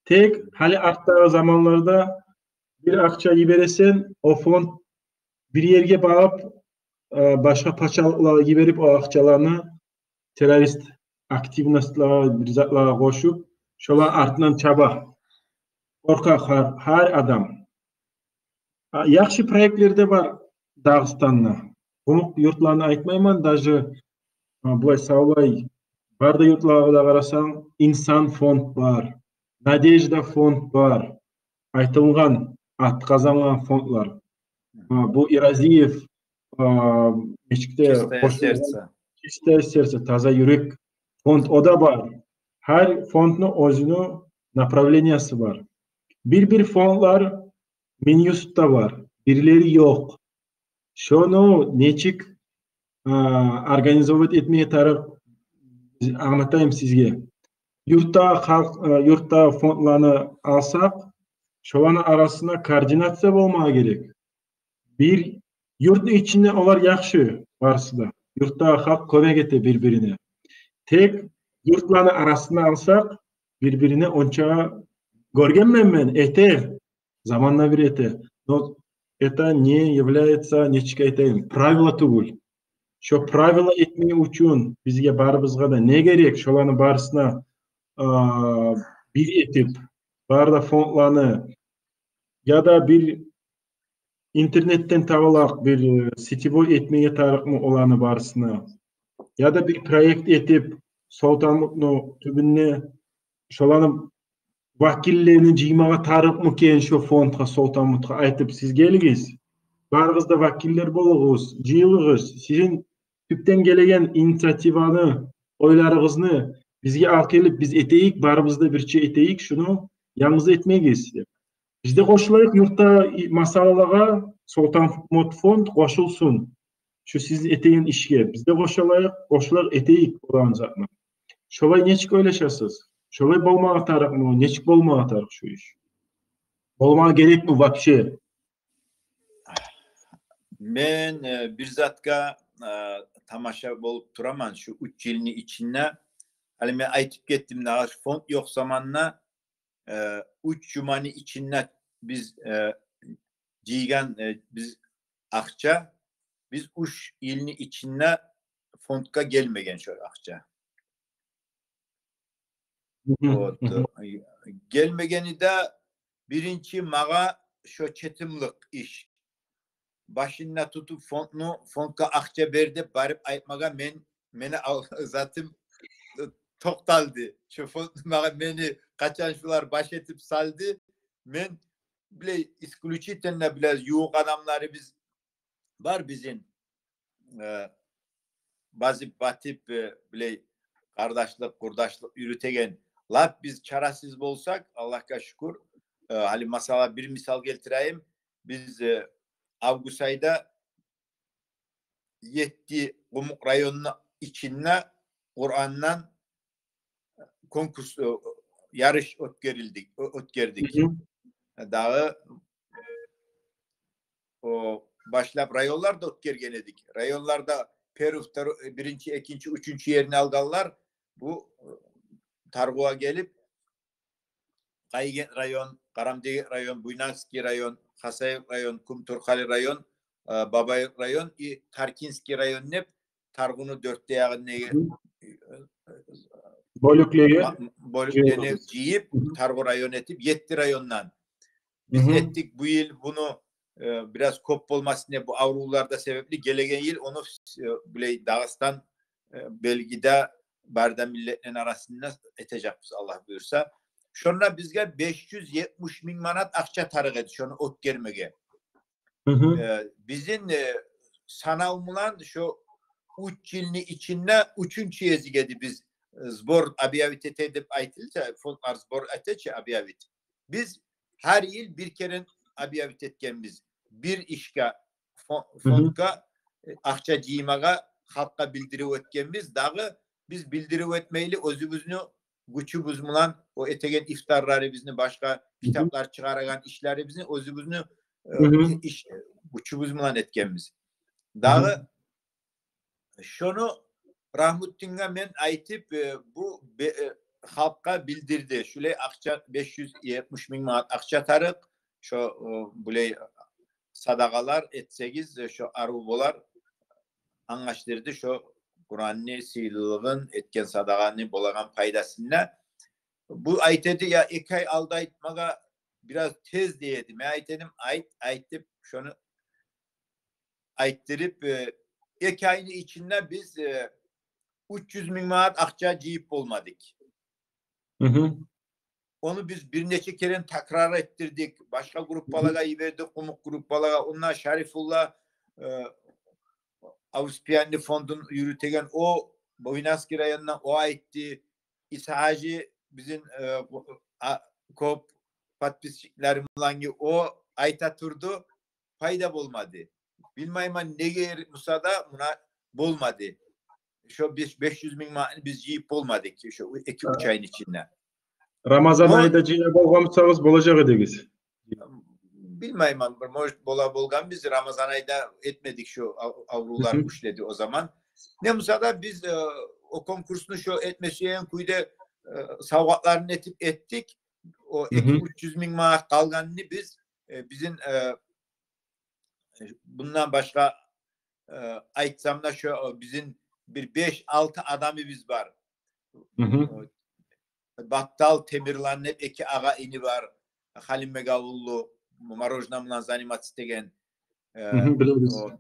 Тек гьали артдагъы заманларда бир акъча йибересен, о фонд бир ерге багъып, э, башгъа пачалыкълагъа йиберип, о акъчаланы террорист активностлагъа, бир затлагъа къошуп, шоланы артындан чаба. Къоркъа гьар, гьар адам. А, яхшы проектлер де бар Дагъыстанда. Къумукъ юртланы айтмайман, даже, а, булай савлай, бары да юртлагъа да къарасанг, Инсан фонд бар, Надежда фонд бар. Айтылгъан, ат къазангъан фондлар. А, бу Иразиев, а, нечик де Чистое сердце. Чистое сердце, таза юрек фонд, о да бар. Гьар фондну оьзюню направлениясы бар. Бир-бир фондлар Минюстда бар, бирлери ёкъ. Шону нечик, а, организовать этмеге тарыкъ, англатайым сизге. Юртда халкъ, а, юртда фондланы алсакъ, шоланы арасында координация болмагъа герек. Бир юртну ичинде олар яхшы барысы да. Юртдагъы халкъ кёмек эте бир-бирине. Тек юртланы арасында алсакъ, бир-бирине онча гёргенмен мен, эте, заманда бир эте. Но это не является, нечик айтайым, правило тюгюл. Шо правило этмек учун бизге барыбызгъа да не герек? Шоланы барысына, а, бир этип, бары да фондланы, я да бир интернетден табалакъ бир, э, сетевой этмеге тарыкъмы оланы барысына? Я да бир проект этип, Солтанмутну тюбюнде шоланы вакиллерин жыймагъа тарыкъмы экен шо фондгъа, Солтанмутгъа айтып, сиз гелигиз, барыгъыз да вакиллер болугъуз, жыйылыгъыз, сизин тюпден гелеген инициативаны, ойларыгъызны бизге алып гелип, биз этейик, барыбыз да бирче этейик, шуну янгыз этмегиз деп. Биз де къошулайыкъ юртда и-, масъалалагъа, Солтанмут фонд къошулсун. Шу сиз этеген ишге биз де къошулайыкъ, къошулайыкъ, этейик болгъан затны. Шолай нечик ойлашасыз? Шолай болмагъа тарыкъмы? Нечик болмагъа тарыкъ шу иш? Болмагъа герекми вообще? Мен, э, бир затгъа, э, тамаша болуп тураман шу уьч йылны ичинде. Гьали мен айтып гетдим, дагъы шу фонд ёкъ заманда, э, уьч жуманы ичинде биз, э, жыйгъан, э, биз акъча, биз уьч йылны ичинде фондгъа гелмеген шо акъча. Мгм, вот, мгм. Э, гелмегени де биринчи магъа шо четимлик иш. Башында тутуп фондну, фондгъа акъча бер деп барып айтмагъа мен, мени ал-, затым, э, токъталды. Шо фонд магъа, мени къачан шулар баш этип салды, мен билей исключительно билей ювукъ адамларыбыз бар бизин, э, базып-батып, э, билей къардашлыкъ, къурдашлыкъ юрютеген. Лап биз чарасыз болсакъ, Аллагьгъа шюкюр, э, гьали масала бир мисал гелтирейим. Биз, э, август айда етти къумукъ районну ичинде Къурандан конкурс, э, ярыш оьтгерилдик, о-, оьтгердик. Мгм. Дагъы о башлап районлар да оьтгерген эдик. Районларда первый, второй, э, биринчи, экинчи, уьчюнчю ерни алгъанлар, бу, э, Таргъугъа гелип, Къайгент район, Къарамдегет район, Буйнакский район, Хасавюрт район, Кумторкъали район, э, Бабаюрт район и Таркинский район деп, Таргъуну дёрт де ягъын неге, Мгм. э, э, Бёлюклеге ма-, бёлюклеге жыйылдыгъыз. Жыйып, Мгм. Таргъу район этип, етти райондан. Биз Мгм. этдик бу йыл буну, э, бираз кёп болмасын деп, бу аврувлар да себепли, гелеген йыл ону, э, билей Дагъыстан, э, Бельгияда бары да миллетлени арасында этежекбиз, Аллагь буюрса. Шонда бизге беш юз етмиш минг манат акъча тарыкъ эди шону оьтгермеге. Мгм. Э, бизин, э, санав булан шо уьч йылны ичинде уьчюнчю гезик эди биз, э, сбор объявить эте деп айтылса, фондлар сбор эте чи, объявить. Биз Гьар йыл бир керен объявить этгенбиз. Бир ишге, фон-, фондгъа, э, акъча жыймагъа халкъгъа билдирив этгенбиз. Дагъы биз билдирив этмейли, оьзюбюзню гючюбюз булан, о этеген ифтарларыбызны, башгъа китаплар чыгъарагъан ишлерибизни оьзюбюзню, э, иш, гючюбюз булан этгенбиз. Дагъы шону Рагьмутдинге мен айтып, э, бу бе-, э, халкъгъа билдирди. Шулай акъча, беш юз етмиш минг манат акъча тарыкъ. Шо, э, булай садагъалар этсегиз, э, шо арив болар. Англашдырды шо Къуранны сыйлылыгъын, этген садагъаны болагъан пайдасын да. Бу айтады, я, эки ай алда айтмагъа бираз тез дей эди. Мен айтадым, айт, айт деп, шону айтдырып, э, эки айны ичинде биз, э, уьч юз минг манат акъча жыйып болмадыкъ. Ону биз бир нече керен такрар этдирдик. Башгъа группалагъа йибердик, къумукъ группалагъа. Онда Шарифулла, э, Авспиянны фондун юрютеген, о, Буйнакский районундан, о айтды. Иса-гьажи бизин, э, а, кёп подписчиклерим булангы, о айта турду. Пайда болмады. Билмеймен, неге буса да муна болмады. Шо беш, беш юз минг манатны биз жыйып болмадыкъ шо эки-уьч айны ичинде. Рамазан айда жыя болгъан бусагъыз, болажакъ эдигиз. Билмеймен, бир, может, бола болгъан, биз Рамазан айда этмедик, шо ав-, аврувлар гючледи о заман. Не буса да биз, э, о конкурсну шо этме сюеген кюйде, э, савгъатларын этип этдик. О эки-уьч юз минг манат къалгъанны биз, э, бизин, э, бундан башгъа, э, айтсам да, шо, э, бизин бир беш-алты адамыбыз бар. Э, Баттал, Темирлан деп эки агъа-ини бар. Халимбекавуллу, мороженое булан заниматься этеген. Э, билебиз. О,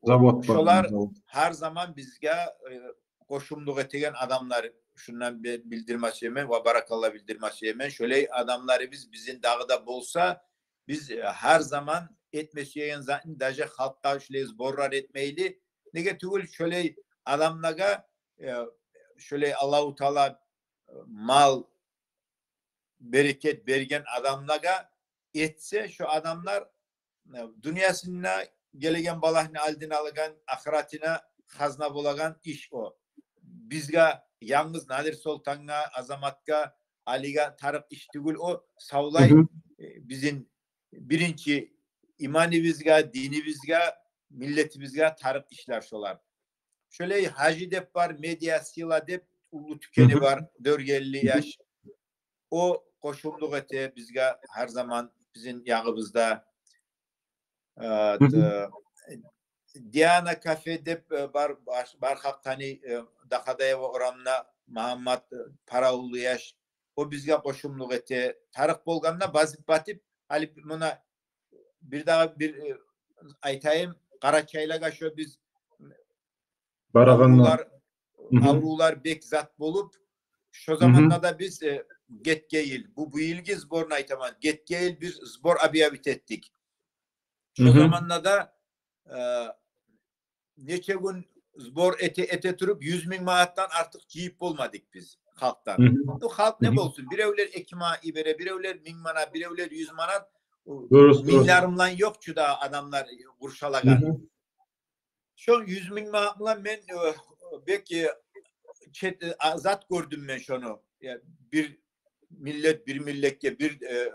завод бар, шолар завод. Гьар заман бизге, э, къошумлукъ этеген адамлар. Шундан бе-, билдирме сюемен, ва баракалла билдирме сюемен. Шолай адамларыбыз бизин дагъы да болса, биз, э, гьар заман этме сюеген затны, даже халкъгъа шолай сборлар этмейли. Неге тюгюл, шолай адамлагъа, э, шолай Аллагьу Таала, э, мал, берекет берген адамлагъа этсе, шо адамлар, э, дюньясында гелеген балагьны алдын алагъан, ахыратына хазна болагъан иш о. Бизге, янгыз Надир-Солтангъа, Азаматгъа, Алиге тарыкъ иш тюгюл о, савлай, э, бизин биринчи иманыбызгъа, динибизге, миллетибизге тарыкъ ишлер шолар. Шолай Гьажи деп бар, медиа сила деп, уллу тюкени бар, дёрт юз элли яш. О къошумлукъ эте бизге гьар заман бизин ягъыбызда. Э, Диана кафе деп, э, бар, бар, бар хакъ тани, э, Дахадаева орамда Магьаммат, э, Парауллу яш. О бизге къошумлукъ эте. Тарыкъ болгъанда базып-батып, гьали муна бир дагъы бир, э, айтайым, къарачайлагъа шо биз барагъанда аврувлар, аврувлар бек зат болуп, шо заманда да биз, э, гетген йыл, бу, бу йылгъы сборну айтаман, гетген йыл бир сбор объявить этдик. Шо заманда да, э, нече гюн сбор эте, эте туруп, юз минг манатдан артыкъ жыйып болмадыкъ биз халкъдан. Ну, халкъ не болсун? Биревлер эки манат йибере, биревлер минг манат, биревлер юз манат. Дурус, дурус. Минглер булан ёкъ чу да адамлар къуршалагъан. Шо юз минг манат булан мен, э, бек, э, чет, э, а, зат гёрдюм мен шону. Я, бир миллет, бир миллетге, бир, э,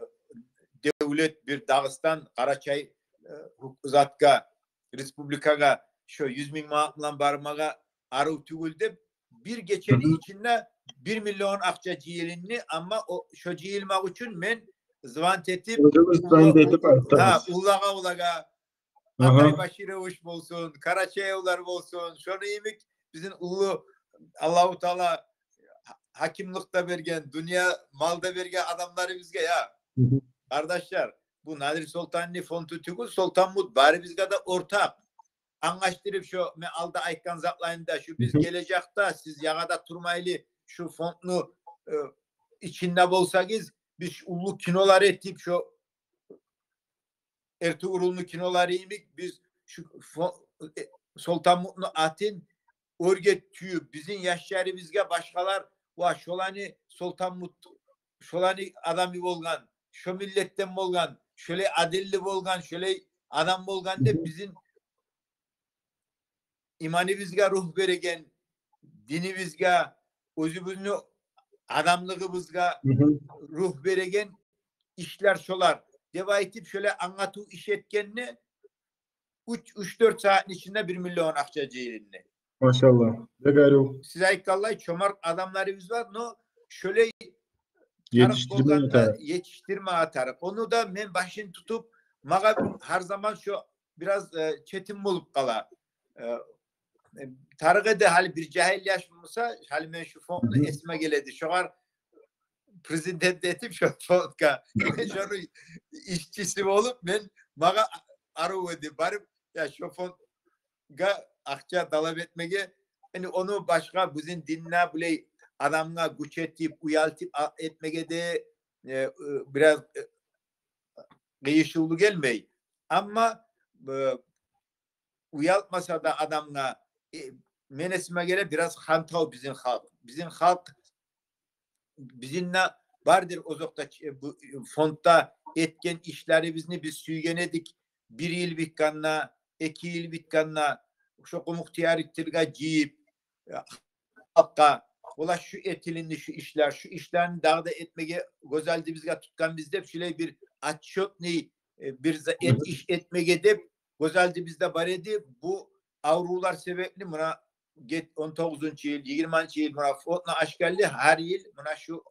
девлет, бир Дагъыстан, Къарачай, э, затгъа, республикагъа шо юз минг манат булан бармагъа арив тюгюл деп, бир гечени ичинде бир миллион акъча жыйылынды, амма о, шо жыйылмакъ учун мен звонить этип, уллагъа, уллагъа, Атай Баширович болсун, Карачаевлар болсун, шону йимик бизин уллу Аллагьу Таала гьакимлик де берген, дюнья мал да берген адамларыбызгъа, я. Къардашлар, бу Надир Солтанны фонду тюгюл, Солтанмут барыбызгъа да ортакъ. Англашдырып, шо мен алда айтгъан затланы да, шо биз гележекде сиз ягъада турмайлы, шо фондну, э, ичинде болсагъыз, биз уллу кинолар этип, шо Эртугрулну кинолары йимик, биз шо фо-, э, Солтанмутну атын оьрге тюйюп, бизин яшларыбызгъа башгъалар, ва шоланы Солтанмут, шоланы адамы болгъан, шо миллетден болгъан, шолай адилли болгъан, шолай адам болгъан деп, бизин иманыбызгъа ругь береген, динибизге, оьзюбюзню адамлыгъыбызгъа ругь береген ишлер шолар деп айтып, шолай англатыв иш этгенни уьч, уьч-дёрт сагьатны ичинде бир миллион акъча жыйылынды. Машаллагь. Бек арив. Сиз айтгъанлай, чомарт адамларыбыз бар, но шолай тарыкъ болгъанда етишдирмеге тарыкъ. Ону да мен башын тутуп, магъа гьар заман шо бираз, э, четим болуп къала. Э, э, тарыкъ эди, гьали бир жагьил яш болса, гьали мен шу фондну эсиме геледи. Шогъар президент этип, шо фондгъа, шону ишчиси болуп, мен, магъа арив эди барып, я, шо фондгъа акъча талап этмеге. Яни ону башгъа бизин динде булай адамгъа гюч этип, уялтып а-, этмеге де, э, э, бираз, э, къыйышывлу гелмей. Амма, э, уялтмаса да адамгъа, э, мен эсиме геле, бираз хантав бизин халкъ. Бизин халкъ, бизин де бардыр озокъда, э, бу, э, фондда этген ишлерибизни биз сюйген эдик. Бир йыл битгенде, эки йыл битгенде, шо къумукъ тиярыкътыргъа жыйып, э, халкъгъа, ола шу этилинди, шу ишлер, шу ишлени дагъы да этмеге гёз алдыбызгъа тутгъанбыз деп, шулай бир отчётный, э, бир за-, эт-, иш этмеге деп гёз алдыбызда бар эди. Бу аврувлар себепли муна гет-, он тогъузунчу йыл, йигирманчы йыл муна фондну ачгъанлы, гьар йыл муна шу,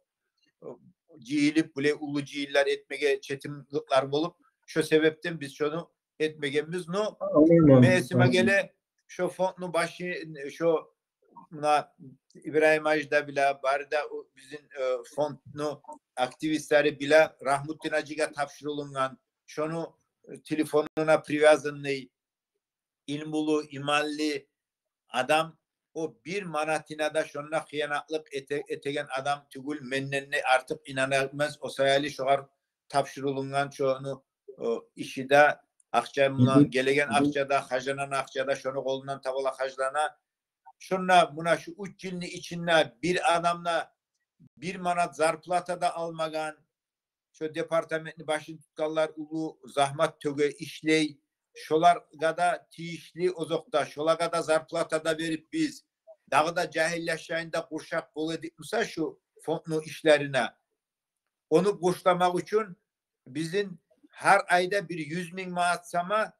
э, жыйылып, булай уллу жыйынлар этмеге четимликлер болуп, шо себепден биз шону этмегенбиз. Но мен эсиме геле, шо фондну башы, шо муна Ибрагьим гьажи де биле, бары да о бизин, э, фондну активистлери биле, Рагьмутдин гьажиге тапшурулунгъан, шону, э, телефонуна привязанный, илмулу, иманлы адам, о бир манатына да шонда хыянатлыкъ эте-, этеген адам тюгюл, менден де артыкъ инанылмас. О саялы шогъар тапшурулунгъан шону, о, иши де, акъча булан, гелеген акъча да, харжланагъан акъча да шону къолундан табала харжлана. Шонда муна шу уьч йылны ичинде бир адам да бир манат зарплата да алмагъан, шо департаментни башын тутгъанлар уллу загьмат тёге, ишлей. Шолагъа да тийишли озокъда, шолагъа да зарплата да берип биз, дагъы да жагьил яшланы да къуршап бола эдик буса шу фондну ишлерине, ону къуршамакъ учун бизин гьар айда бир юз минг манат сама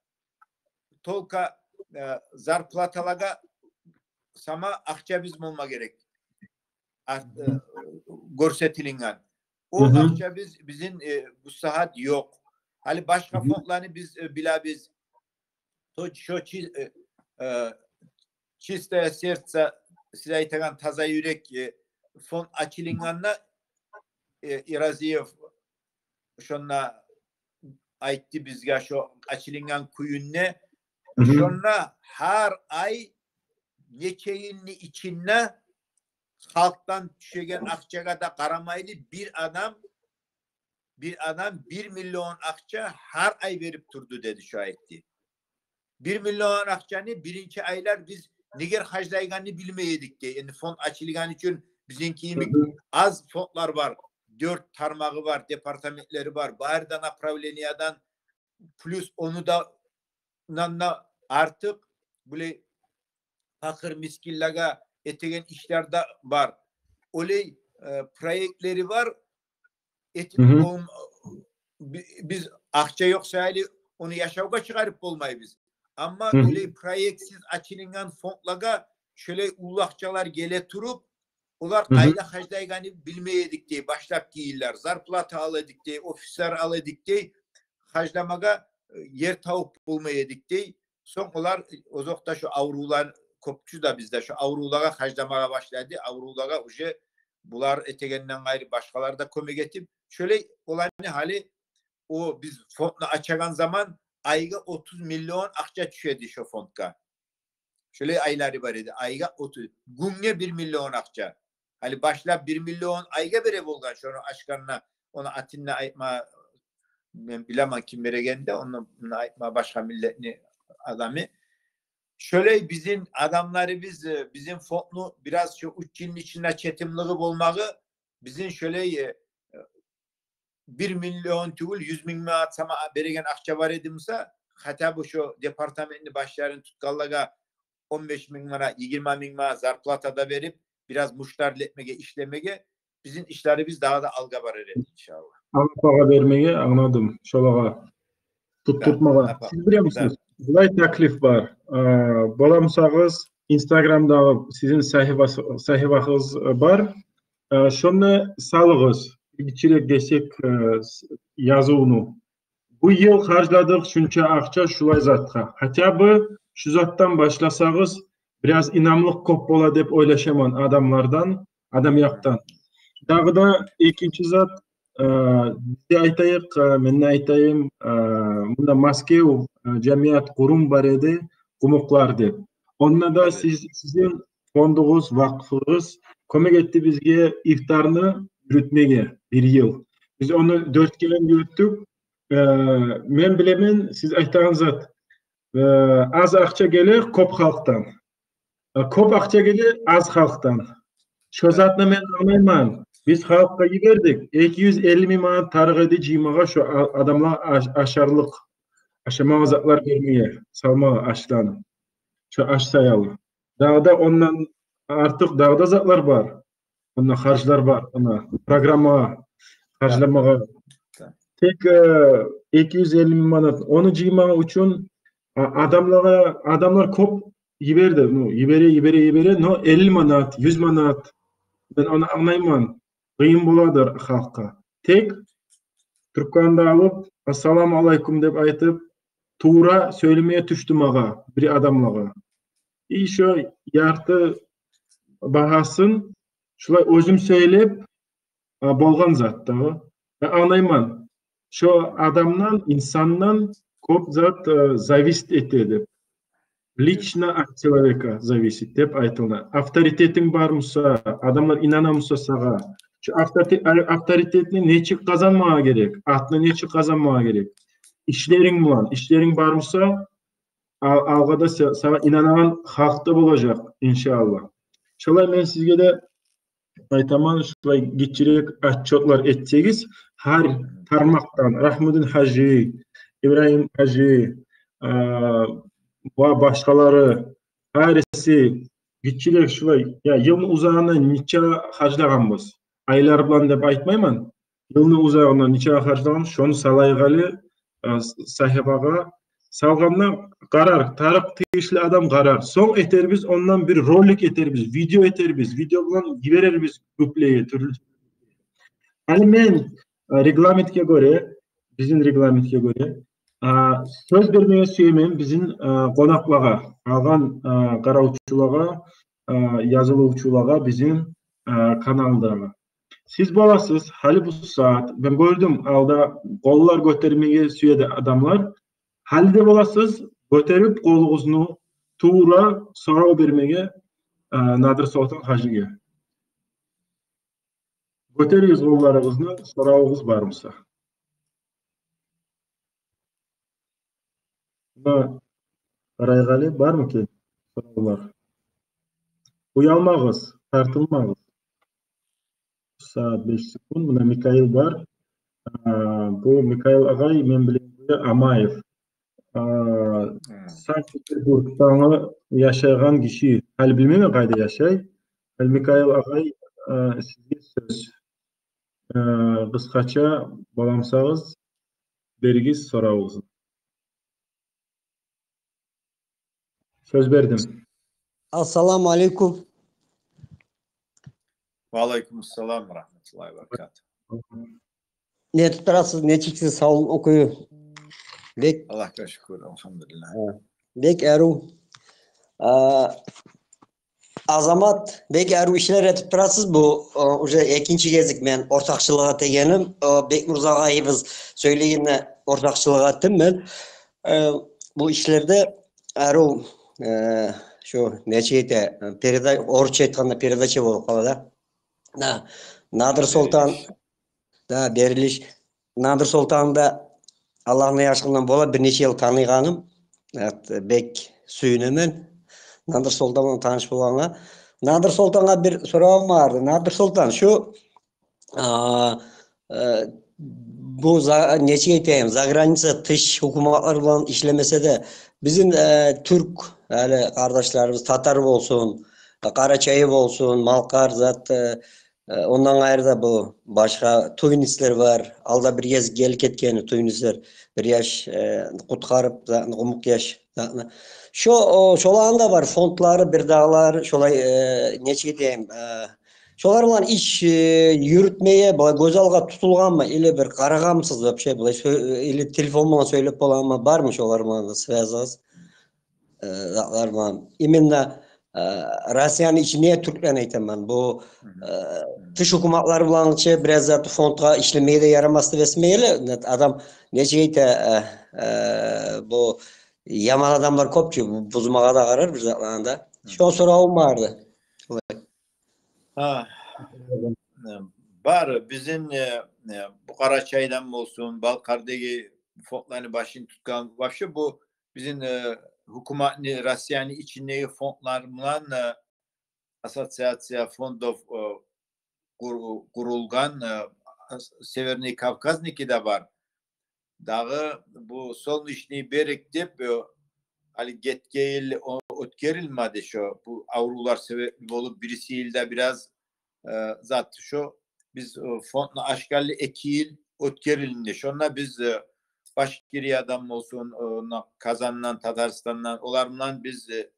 только, э, зарплаталагъа сама акъчабыз болма герек. Арт-, э, гёрсетилинген. О акъчабыз бизин, э, бу сагьат ёкъ. Гьали башгъа фондланы биз, э, билебиз. То, шо чи-, э, э, «Чистое сердце», сиз айтагъан «Таза юрек», э, фонд ачылынгъанда, э, Иразиев шонда айтды бизге шо ачылынгъан кююн де. Шонда гьар ай нече йылны ичинде халкъдан тюшеген акъчагъа да къарамайлы, бир адам, бир адам бир миллион акъча гьар ай берип турду деди, шо айтды. Бир миллион акъчаны биринчи айлар биз негер харжлайгъанны билмей эдик дей. Энди фонд ачылгъан учун бизинки йимик аз фондлар бар. Дёрт тармагъы бар, департаментлери бар. Бары да направлениядан плюс ону да, ондан да артыкъ булай пакъыр мискинлеге этеген ишлер де бар. Олай, э, проектлери бар. Этип болм-, би-, биз акъча ёкъ саялы ону яшавгъа чыгъарып болмайбыз. Амма олай проектсиз ачылынгъан фондлагъа шолай уллу акъчалар геле туруп, олар къайда харжлайгъанны билмей эдик дей, башлапгъы йыллар. Зарплата ала эдик дей, офислер ала эдик дей, харжламагъа, э, ер табып болмай эдик дей. Сонг олар, озокъда, шо аврувлар, кёпчю де бизде шо аврувлагъа харжламагъа башлады. Аврувлагъа уже булар этегенден къайры башгъалар да кёмек этип, шолай оланы гьали, о биз фондну ачагъан заман айгъа отуз миллион акъча тюше эди шо фондгъа. Шолай айлары бар эди, айгъа отуз, гюнге бир миллион акъча. Гьали башлап бир миллион айгъа бере болгъан, шону ачгъанда, ону атын да айтма, мен билемен ким берегенни де, ону, муну айтма башгъа миллетни адамы. Шолай бизин адамларыбыз, э, бизин фондну бираз шо уьч йылны ичинде четимлиги болмагъы, бизин шолай, э, бир миллион тюгюл, юз минг манат сама береген акъча бар эди буса, хотя бы шо департаментни башларын тутгъанлагъа он беш минг манат, йигирма минг манат зарплата да берип, бираз муштарлы этмеге, ишлемеге, бизин ишлерибиз дагъы да алгъа барар эди, иншаллагь. Алгъа бермеге, англадым. Шолагъа туттуртмагъа. Да, да, сиз билемисиз? Да. Булай таклиф бар. Э, боламсагъыз, Инстаграмдагъы сизин сагьифасы-, сагьифагъыз бар. Э, шону салыгъыз. Гиччирек гесек, э, с-, язывну. Бу йыл харжладыкъ шунча акъча шулай затгъа. Хотя бы шу затдан башласагъыз, бираз инамлыкъ кёп бола деп ойлашаман адамлардан, адам якъдан. Дагъы да экинчи зат, э, бизде айтайыкъ, э, мен де айтайым, э, мунда Маскев, э, жамият къурум бар эди, Къумукълар деп. Онда да сиз, сизин фондугъуз, вакъфыгъыз кёмек этди бизге ифтарны юрютмеге бир йыл. Биз ону дёрт керен юрютдюк. Э, мен билемен, сиз айтагъан зат, э, аз акъча геле кёп халкъдан. Э, кёп акъча геле аз халкъдан. Шо затны мен англайман. Биз халкъгъа йибердик. Эки юз элли минг манат тарыкъ эди жыймагъа шо а-, адамлагъа аш-, ашарлыкъ, ашамагъа затлар бермеге, салмагъа ашланы. Шо аш саялы. Дагъы да ондан артыкъ дагъы да затлар бар. Онда харжлар бар, онда программагъа харжламагъа. Да. Тек, э, эки юз элли минг манат. Ону жыймагъы учун, а, адамлагъа, адамлар кёп йиберди. Ну, йибере, йибере, йибере, но элли манат, юз манат. Мен ону англайман. Къыйын боладыр халкъгъа. Тек трубканы да алып, «Ассаламу алейкум» деп айтып, тувра сёйлемеге тюшдю магъа бир адамлагъа. И шо ярты багьасын шулай оьзюм сёйлеп, а, болгъан зат дагъы. Мен англайман, шо адамдан, инсандан кёп зат, э, зависит эте деп. Лично от человека зависит деп айтыла. Авторитетинг бар буса, адамлар инана буса сагъа, шо авторите-, а, авторитетни нечик къазанмагъа герек, атны нечик къазанмагъа герек? Ишлеринг булан, ишлеринг бар буса, ал-, алгъа да са-, сагъа инанагъан халкъ да болажакъ, иншааллагь. Шолай мен сизге де айтаман, шулай гиччирек отчётлар этсегиз, гьар тармакъдан, Рагьмудин гьажи, Ибрагьим гьажи, а, ва башгъалары, гьариси гиччирек шулай, я, йылны узагъына нече харжлагъанбыз, айлар булан деп айтмайман, йылны узагъына нече харжлагъан, шону салайыкъ гьали, э, с-, сагьифагъа салгъанда къарар, тарыкъ тийишли адам къарар. Сонг этербиз, ондан бир ролик этербиз, видео этербиз, видео булан йиберербиз гюплеге, тюрлю. Гьали мен, э, регламентге гёре, бизин регламентге гёре, э, сёз бермеге сюемен бизин, э, къонакълагъа, алгъан, э, къаравчулагъа, э, язылывчулагъа бизин, э, каналдагъы. Сиз боласыз, гьали бу сагьат, мен гёрдюм, алда къоллар гётермеге сюеди адамлар. Гьали де боласыз, гётерип къолугъузну, тувра сорав бермеге, э, Надир Солтан гьажиге. Гётеригиз къолларыгъызны, соравугъуз бар буса. Муна, къарайгъали, бармы экен соравлар? Уялмагъыз, тартынмагъыз. Сагьат беш секунд. Муна Микаил бар. А, бу Микаил агъай, мен билем, бу Амаев. А, Санкт-Петербургда яшайгъан гиши. Гьали билмеймен къайда яшай. Гьали Микаил агъай, а, сизге сёз. Э, къысгъача боламсагъыз, беригиз соравугъузну. Сёз бердим. Ассаламу алейкум. Ва алейкум ассалам ва рагьматуллагьи ва баракатугь. Не тутарасыз, нечиксиз, савлукъ, кюй? Бек Аллагьгъа шюкюр, алгьамдулиллагь. Гьа. Бек арив. А, Азамат, бек арив ишлер этип турасыз. Бу, о, уже экинчи гезик мен ортакъчылыкъ этегеним. О, Бекмурзагъаевиз сёйлегенде ортакъчылыкъ этдим мен. Э, бу ишлерде арив, э, шу нече эте, переда-, орусча айтгъанда передача болуп къала да. Да, Надир Солтан, берилиш. Да, берилиш. Надир Солтанны да Аллагьны яхшылыгъындан бола бир нече йыл таныгъаным. Эт, бек сююнемен Надир Солтан булан таныш болгъангъа. Надир Солтангъа бир соравум барды. Надир Солтан, шу, а, э, бу за-, нечик айтайым, заграница, тыш гьукуматлар булан ишлемесе де, бизин, э, тюрк, гьали, къардашларыбыз, татар болсун, къарачай болсун, малкъар, зат, э, э, ондан къайры да бу башгъа тувинецлер бар. Алда бир гез гелип гетген тувинецлер, бир яш, э, къутгъарып, затны, къумукъ яш, затны. Шо, о, шоланы да бар фондлары, бирдагъылар, шолай, э, нечик айтайым, э, шолар булан иш, э, юрютмеге, булай гёз алгъа тутулгъанмы, или бир къарагъанмысыз вообще, булай сё-, или телефон булан сёйлеп боламы, бармы шолар булан да связыгъыз? Э, затлар булан. Именно, э, Россияны ичинде тюрклени айтаман. Бу, э, тыш гьукуматлар булан чы бираз зат фондгъа ишлемеге де ярамас деп эсиме геле. Адам нечик айта, э, э, бу яман адамлар кёп чю, бу бузмагъа да къарар бир затланы да. Шо соравум бар эди. Шолай. Гьа. Э, бар, бизин, э, э, бу Къарачайдан болсун, Балкъардагъы фондланы башын тутгъан, вообще бу бизин, э, гьукуматны, Россияны ичиндеги фондлар булан, э, ассоциация фондов, э, къур-, къурулгъан, э, Северный Кавказныки де бар. Дагъы бу Солнечный берег деп, э, гьали гетген йыл о-, оьтгерилмеди шо. Бу аврувлар себепли болуп, бириси йылда бираз, э, зат шо. Биз, э, фондну ачгъанлы эки йыл оьтгерилди. Шонда биз, э, Башкириядан болсун, э, на-, Казандан, Татарстандан, олар булан биз, э,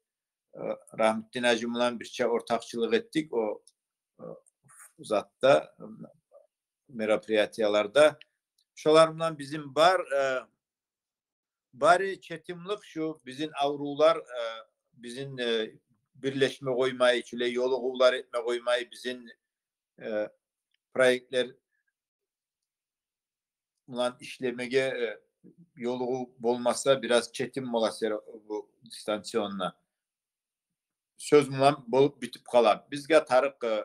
э, Рагьмутдин гьажи булан бирче ортакъчылыкъ этдик. О, э, затда, мероприятияларда. Шолар булан бизин бар, э, бары четимлик шу, бизин аврувлар, э, бизин, э, бирлешме къоймай, шулай ёлугъувлар этме къоймай, бизин, э, проектлер булан ишлемеге, э, ёлугъув болмаса, бираз четим бола сер бу дистанционно. Сёз булан болуп битип къала. Бизге тарыкъ, э,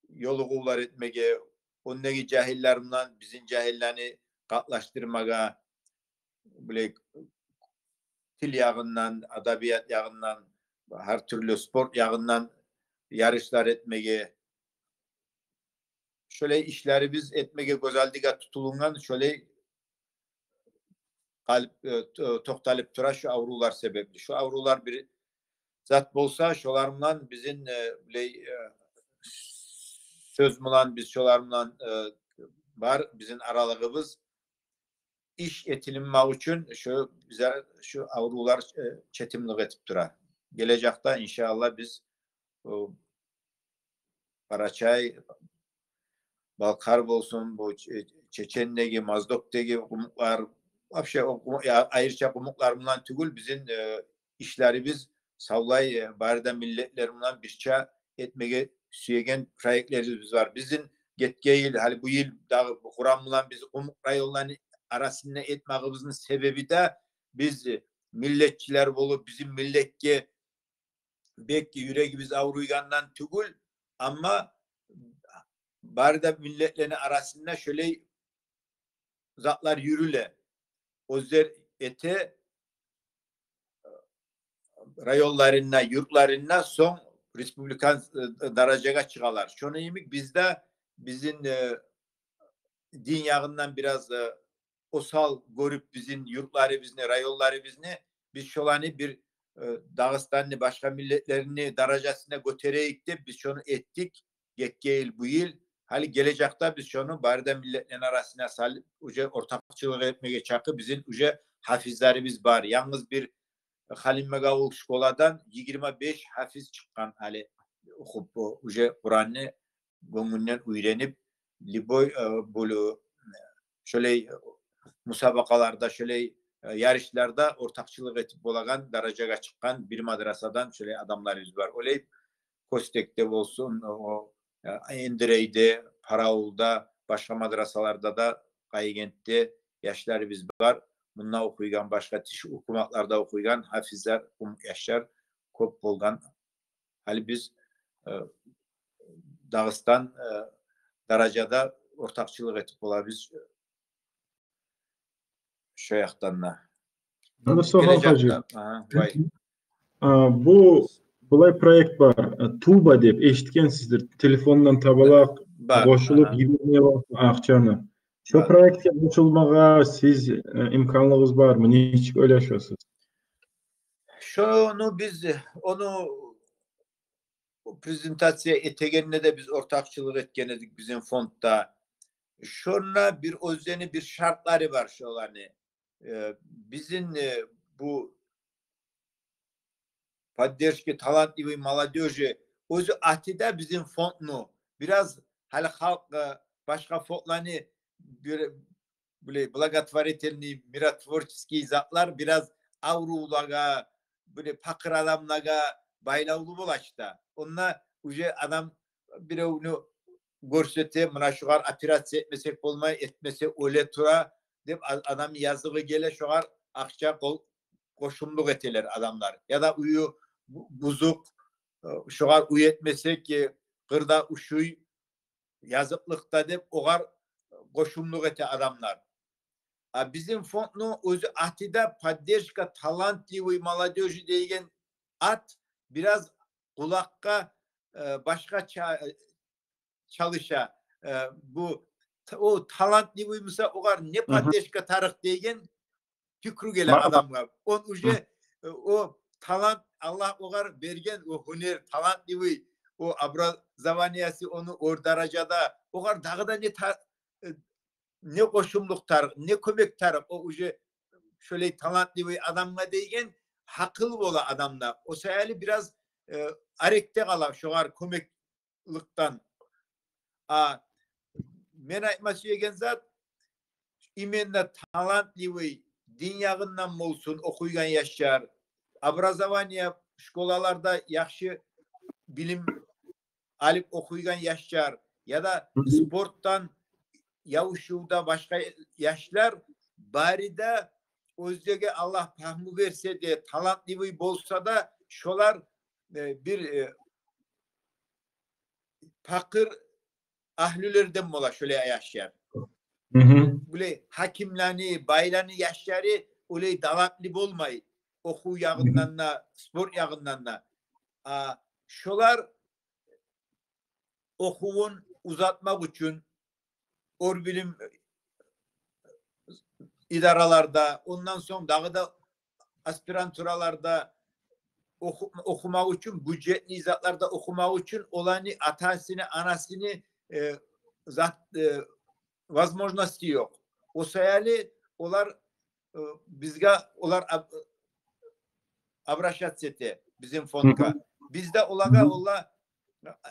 ёлугъувлар этмеге, ондагъы жагьиллер булан бизин жагьиллени къатлашдырмагъа, биле, тил ягъындан, адабият ягъындан, гьар тюрлю спорт ягъындан ярышлар этмеге, шолай ишлерибиз этмеге гёз алдыгъа тутулунгъан, шолай къалып, э, то-, токъталып тура шу аврувлар себепли. Шу аврувлар бир зат болса, шолар булан бизин, э, билей, э, сёз булан биз шолар булан, э, бар бизин аралыгъыбыз. Иш этилинмек учун шу бизге шу аврувлар, э, четимлик этип тура. Гележекде, иншааллагь, биз, э, Къарачай, Балкъар болсун, бу Че-, Чечендеги, Моздокдагъы къумукълар, вообще о къумукъ-, я, айрыча къумукълар булан тюгюл, бизин, э, ишлерибиз савлай, э, бары да миллетлер булан бирче этмеге сюеген проектлерибиз бар. Бизин гетген йыл, гьали бу йыл дагъы бу Къуран булан биз къумукъ районланы арасында этмегибизни себеби де, биз, э, миллетчилер болуп, бизин миллетге бек юрегибиз авруйгъандан тюгюл, амма бары да миллетлени арасында шолай затлар юрюле. Оьзлер эте, районларында, юртларында, сонг республикан, э, даражагъа чыгъалар. Шону йимик биз де бизин, э, дин ягъындан бираз, э, осал гёрюп бизин юртларыбызны, районларыбызны, биз шоланы бир, э, Дагъыстанны башгъа миллетлерини даражасына гётерейик деп, биз шону этдик. Гетген йыл, бу йыл. Гьали гележекде биз шону бары да миллетлени арасына салып, уже ортакъчылыкъ этмеге чакъы бизин уже гьафизлерибиз бар. Янгыз бир Халимбекавул школадан йигирма беш гьафиз чыкъгъан гьали охуп, о, уже Къуранны гёнгюнден уьйренип, любой, э, бёлю-, шолай, э, мусабакъаларда, шолай, э, ярышларда ортакъчылыкъ этип болагъан даражагъа чыкъгъан бир мадрасадан шолай адамларыбыз бар. Олай Кёстекде болсун, о, э, Эндирейде, Паравулда, башгъа мадрасаларда да, Къайгентде яшларыбыз бар. Мунда охуйгъан, башгъа тыш гьукуматларда охуйгъан гьафизлер, къумукъ яшлар кёп болгъан. Гьали биз, э, Дагъыстан, э, даражада ортакъчылыкъ этип болабыз. Шо якъдан да. Муса Гележекде. Гьажи. Агьа, вай. А, бу, булай проект бар, а, Туба деп, эшитгенсиздир. Телефондан табалакъ къошулуп, агьа, йибермеге бола акъчаны. Шо проектге къошулмагъа сиз, э, имканлыгъыгъыз бармы? Нечик ойлашасыз? Шону биз, э, ону презентация этегенде де биз ортакъчылыкъ этген эдик бизин фондда. Шонда бир оьзлени бир шартлары бар шоланы. Э, бизин, э, бу поддержки талантливой молодёжи, оьзю аты да бизин фондну. Бираз гьали халкъ, э, башгъа фондланы бир, биле, благотворительный, миротворческий затлар бираз аврувлагъа, биле, пакъыр адамлагъа байлавлу бола чы да. Онда уже адам биревню гёрсете, муна шогъар операция этмесек болмай, этмесе оьле тура деп, а-, адамны языгъы геле, шогъар акъча къол-, къошумлукъ этелер адамлар. Яда уьюн бу-, бузукъ, э, шогъар уьй этмесек, э, къырда ушуй, языкълыкъда деп, огъар къошумлукъ эте адамлар. А бизин фондну оьзю аты да поддержка талантливой молодёжи деген ат бираз къулакъгъа, э, башгъача, э, чалыша. Э, бу та-, о талантливый буса, огъар не поддержка тарыкъ деген пикру геле адамгъа. Он уже, э, о талант, Аллагь огъар берген о гьюнер, талантливый, о образованиясы ону оьр даражада, огъар дагъы да не та-, э, не къошумлукъ тарыкъ, не кёмек тарыкъ, о уже шолай талантливый адамгъа деген гьакъыл бола адамда. О саялы бираз, э, арекде къала шогъар кёмек лыкъдан. А мен айтма сюеген зат, именно талантливый, дин ягъындан болсун охуйгъан яшлар, образование, школаларда яхшы билим алып охуйгъан яшлар, яда спортдан ябушувда башгъа яшлар, бары да оьзлеге Аллагь пагьму берсе де, талантливый болса да, шолар, э, бир, э, пакъыр агьлюлерден бола шолай яшлар. Булай гьакимлени, байланы яшлары олай талантли болмай, охув ягъындан да, спорт ягъындан да. А шолар охувун узатмакъ учун оьр билим идараларда, ондан сонг дагъы да аспирантураларда оху-, охумакъ учун, бюджетный затларда охумакъ учун оланы атасыны, анасыны, э, зат, э, возможности ёкъ. О саялы олар, э, бизге олар аб-, обращаться эте, бизин фондгъа. Биз де олагъа, олар,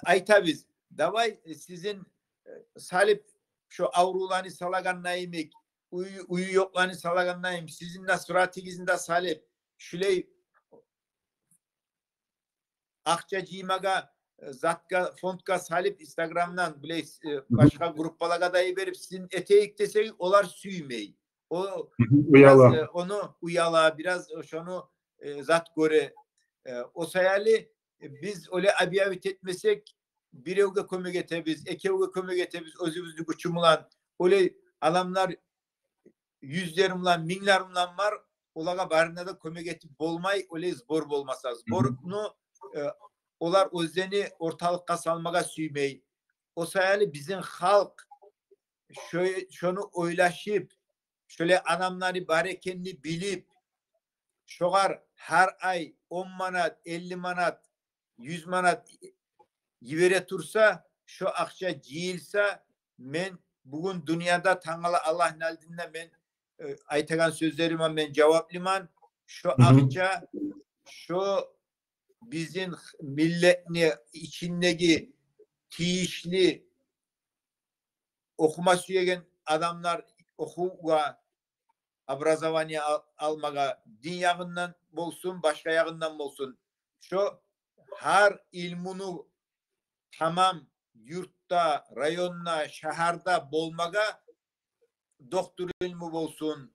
айтабыз: «Давай, э, сизин, э, салып, шо аврувланы салагъанда йимик, уьй-, уьйю ёкъланы салагъанда йимик, сизин де суратыгъызны да салып, шулай акъча жыймагъа, э, затгъа, фондгъа салып, Инстаграмдан, биле, э, башгъа группалагъа да йиберип, сизин этейик», — десек, олар сюймей. О бираз, э, ону уяла, бираз шону, э, зат гёре. Э, о саялы, э, биз олай объявить этмесек, биревге кёмек этебиз, экевге кёмек этебиз оьзюбюзню гючю булан. Олай адамлар юзлер булан, минглер булан бар, олагъа барына да кёмек этип болмай, олай сбор болмаса. Сборну, э, олар оьзлени орталыкъгъа салмагъа сюймей. О саялы бизин халкъ шо-, шону ойлашып, шолай адамлары бар экенни билип, шогъар гьар ай он манат, элли манат, юз манат йибере турса, шо акъча жыйылса, мен бугюн дюньяда, тангала Аллагьны алдында мен, э, айтагъан сёзлериме мен жаваплыман. Шо акъча, шо бизин миллетни ичиндеги тийишли охума сюеген адамлар охувгъа, образование ал-, алмагъа, дин ягъындан болсун, башгъа ягъындан болсун, шо гьар илмуну тамам юртда, районда, шагьарда болмагъа, доктор илму болсун,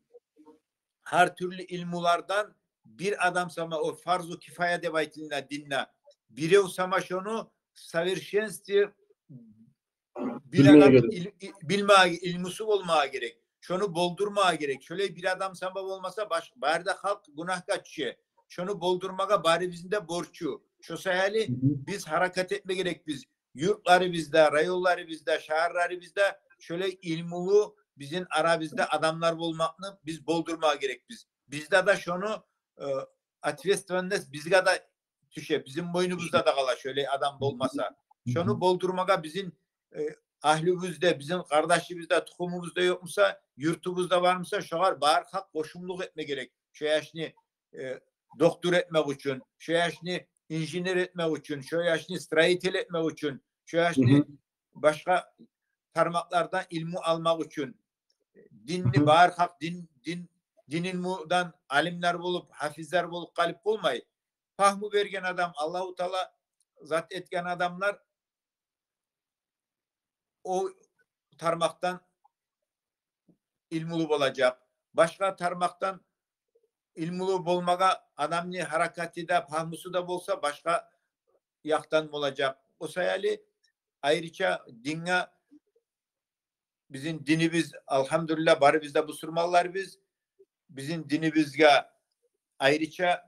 гьар тюрлю илмулардан бир адам сама, о фарзу кифая деп айтыла динде, бирев сама шону в совершенстве билеген, ил-, и-, билмеге, илмусу болмагъа герек. Шону болдурмагъа герек. Шолай бир адам сама болмаса, баш-, бары да халкъ гюнагьгъа тюше. Шону болдурмагъа барыбызны да борчу. Шо саялы биз гьаракат этме герекбиз. Юртларыбызда, районларыбызда, шагьарларыбызда шолай илмулу, бизин арабызда адамлар болмакъны биз болдурмагъа герекбиз. Бизде де шону, э, ответственность бизге де тюше, бизин бойнубузда да къала, шолай адам болмаса. Шону болдурмагъа бизин, э, агьлюбюзде, бизин къардашыбызда, тухумубузда ёкъмуса, юртубузда бармыса, шогъар бары халкъ къошумлукъ этме герек. Шо яшны, э, доктор этмек учун, шо яшны инженер этмек учун, шо яшны строитель этмек учун, шо яшны башгъа тармакълардан илму алмакъ учун. Динни бары халкъ дин, дин, дин илмудан алимлер болуп, гьафизлер болуп къалып болмай. Пагьму берген адам, Аллагьу Таала зат этген адамлар о тармакъдан илмулу болажакъ. Башгъа тармакъдан илмулу болмагъа адамны гьаракаты да, пагьмусу да болса, башгъа якъдан болажакъ. О саялы айрыча динге, бизин динибиз, алгьамдулиллагь, барыбыз да бусурманларбыз, бизин динибизге айрыча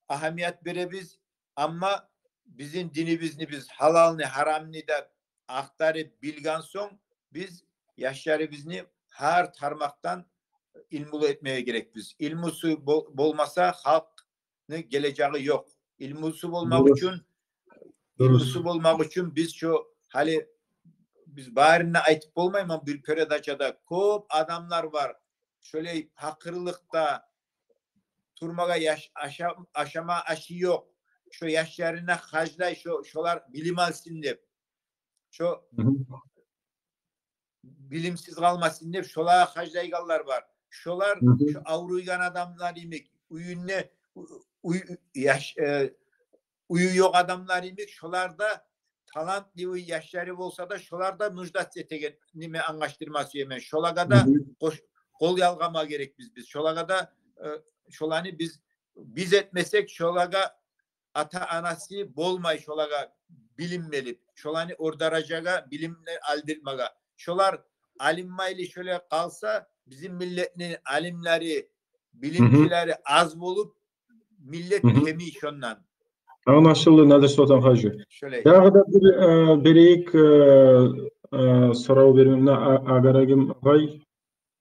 агьамият беребиз. Амма бизин динибизни биз гьалалны, гьарамны да ахтарып билген сонг, биз яшларыбызны гьар тармакъдан илмулу этмеге герекбиз. Илмусу бол-, болмаса, халкъны гележеги ёкъ. Илмусу болмакъ учун, илмусу болмакъ учун биз шо, гьали биз барын да айтып болмайман бир передачада, кёп адамлар бар, шолай пакъырлыкъда турмагъа яш-, аша-, ашама ашы ёкъ. Шо яшларына харжлай, шо, шолар билим алсын деп. Шо билимсиз къалмасын деп, шолагъа харжлайгъанлар бар. Шолар шо авруйгъан адамлар йимик, уьюнде у-, уй-, яш-, э, уью ёкъ адамлар йимик, шолар да талантлы яшлары болса да, шолар да нуждаться этеген, неме, англашдырма сюемен. Шолагъа да къош-, къол ялгъама герекбиз биз. Шолагъа да, э, шоланы биз, биз этмесек, шолагъа ата-анасы болмай шолагъа билим берип, шоланы ор даражагъа билимни алдыртмагъа. Шолар алынмайлы шолай къалса, бизин миллетни алимлери, билимчилери аз болуп, миллет кемий шондан. Англашылды, Надир Солтан-гьажи. Шолай. Дагъы да бир, э, берейик, э, э, сорав бермемни, а-, Агъарагим агъай,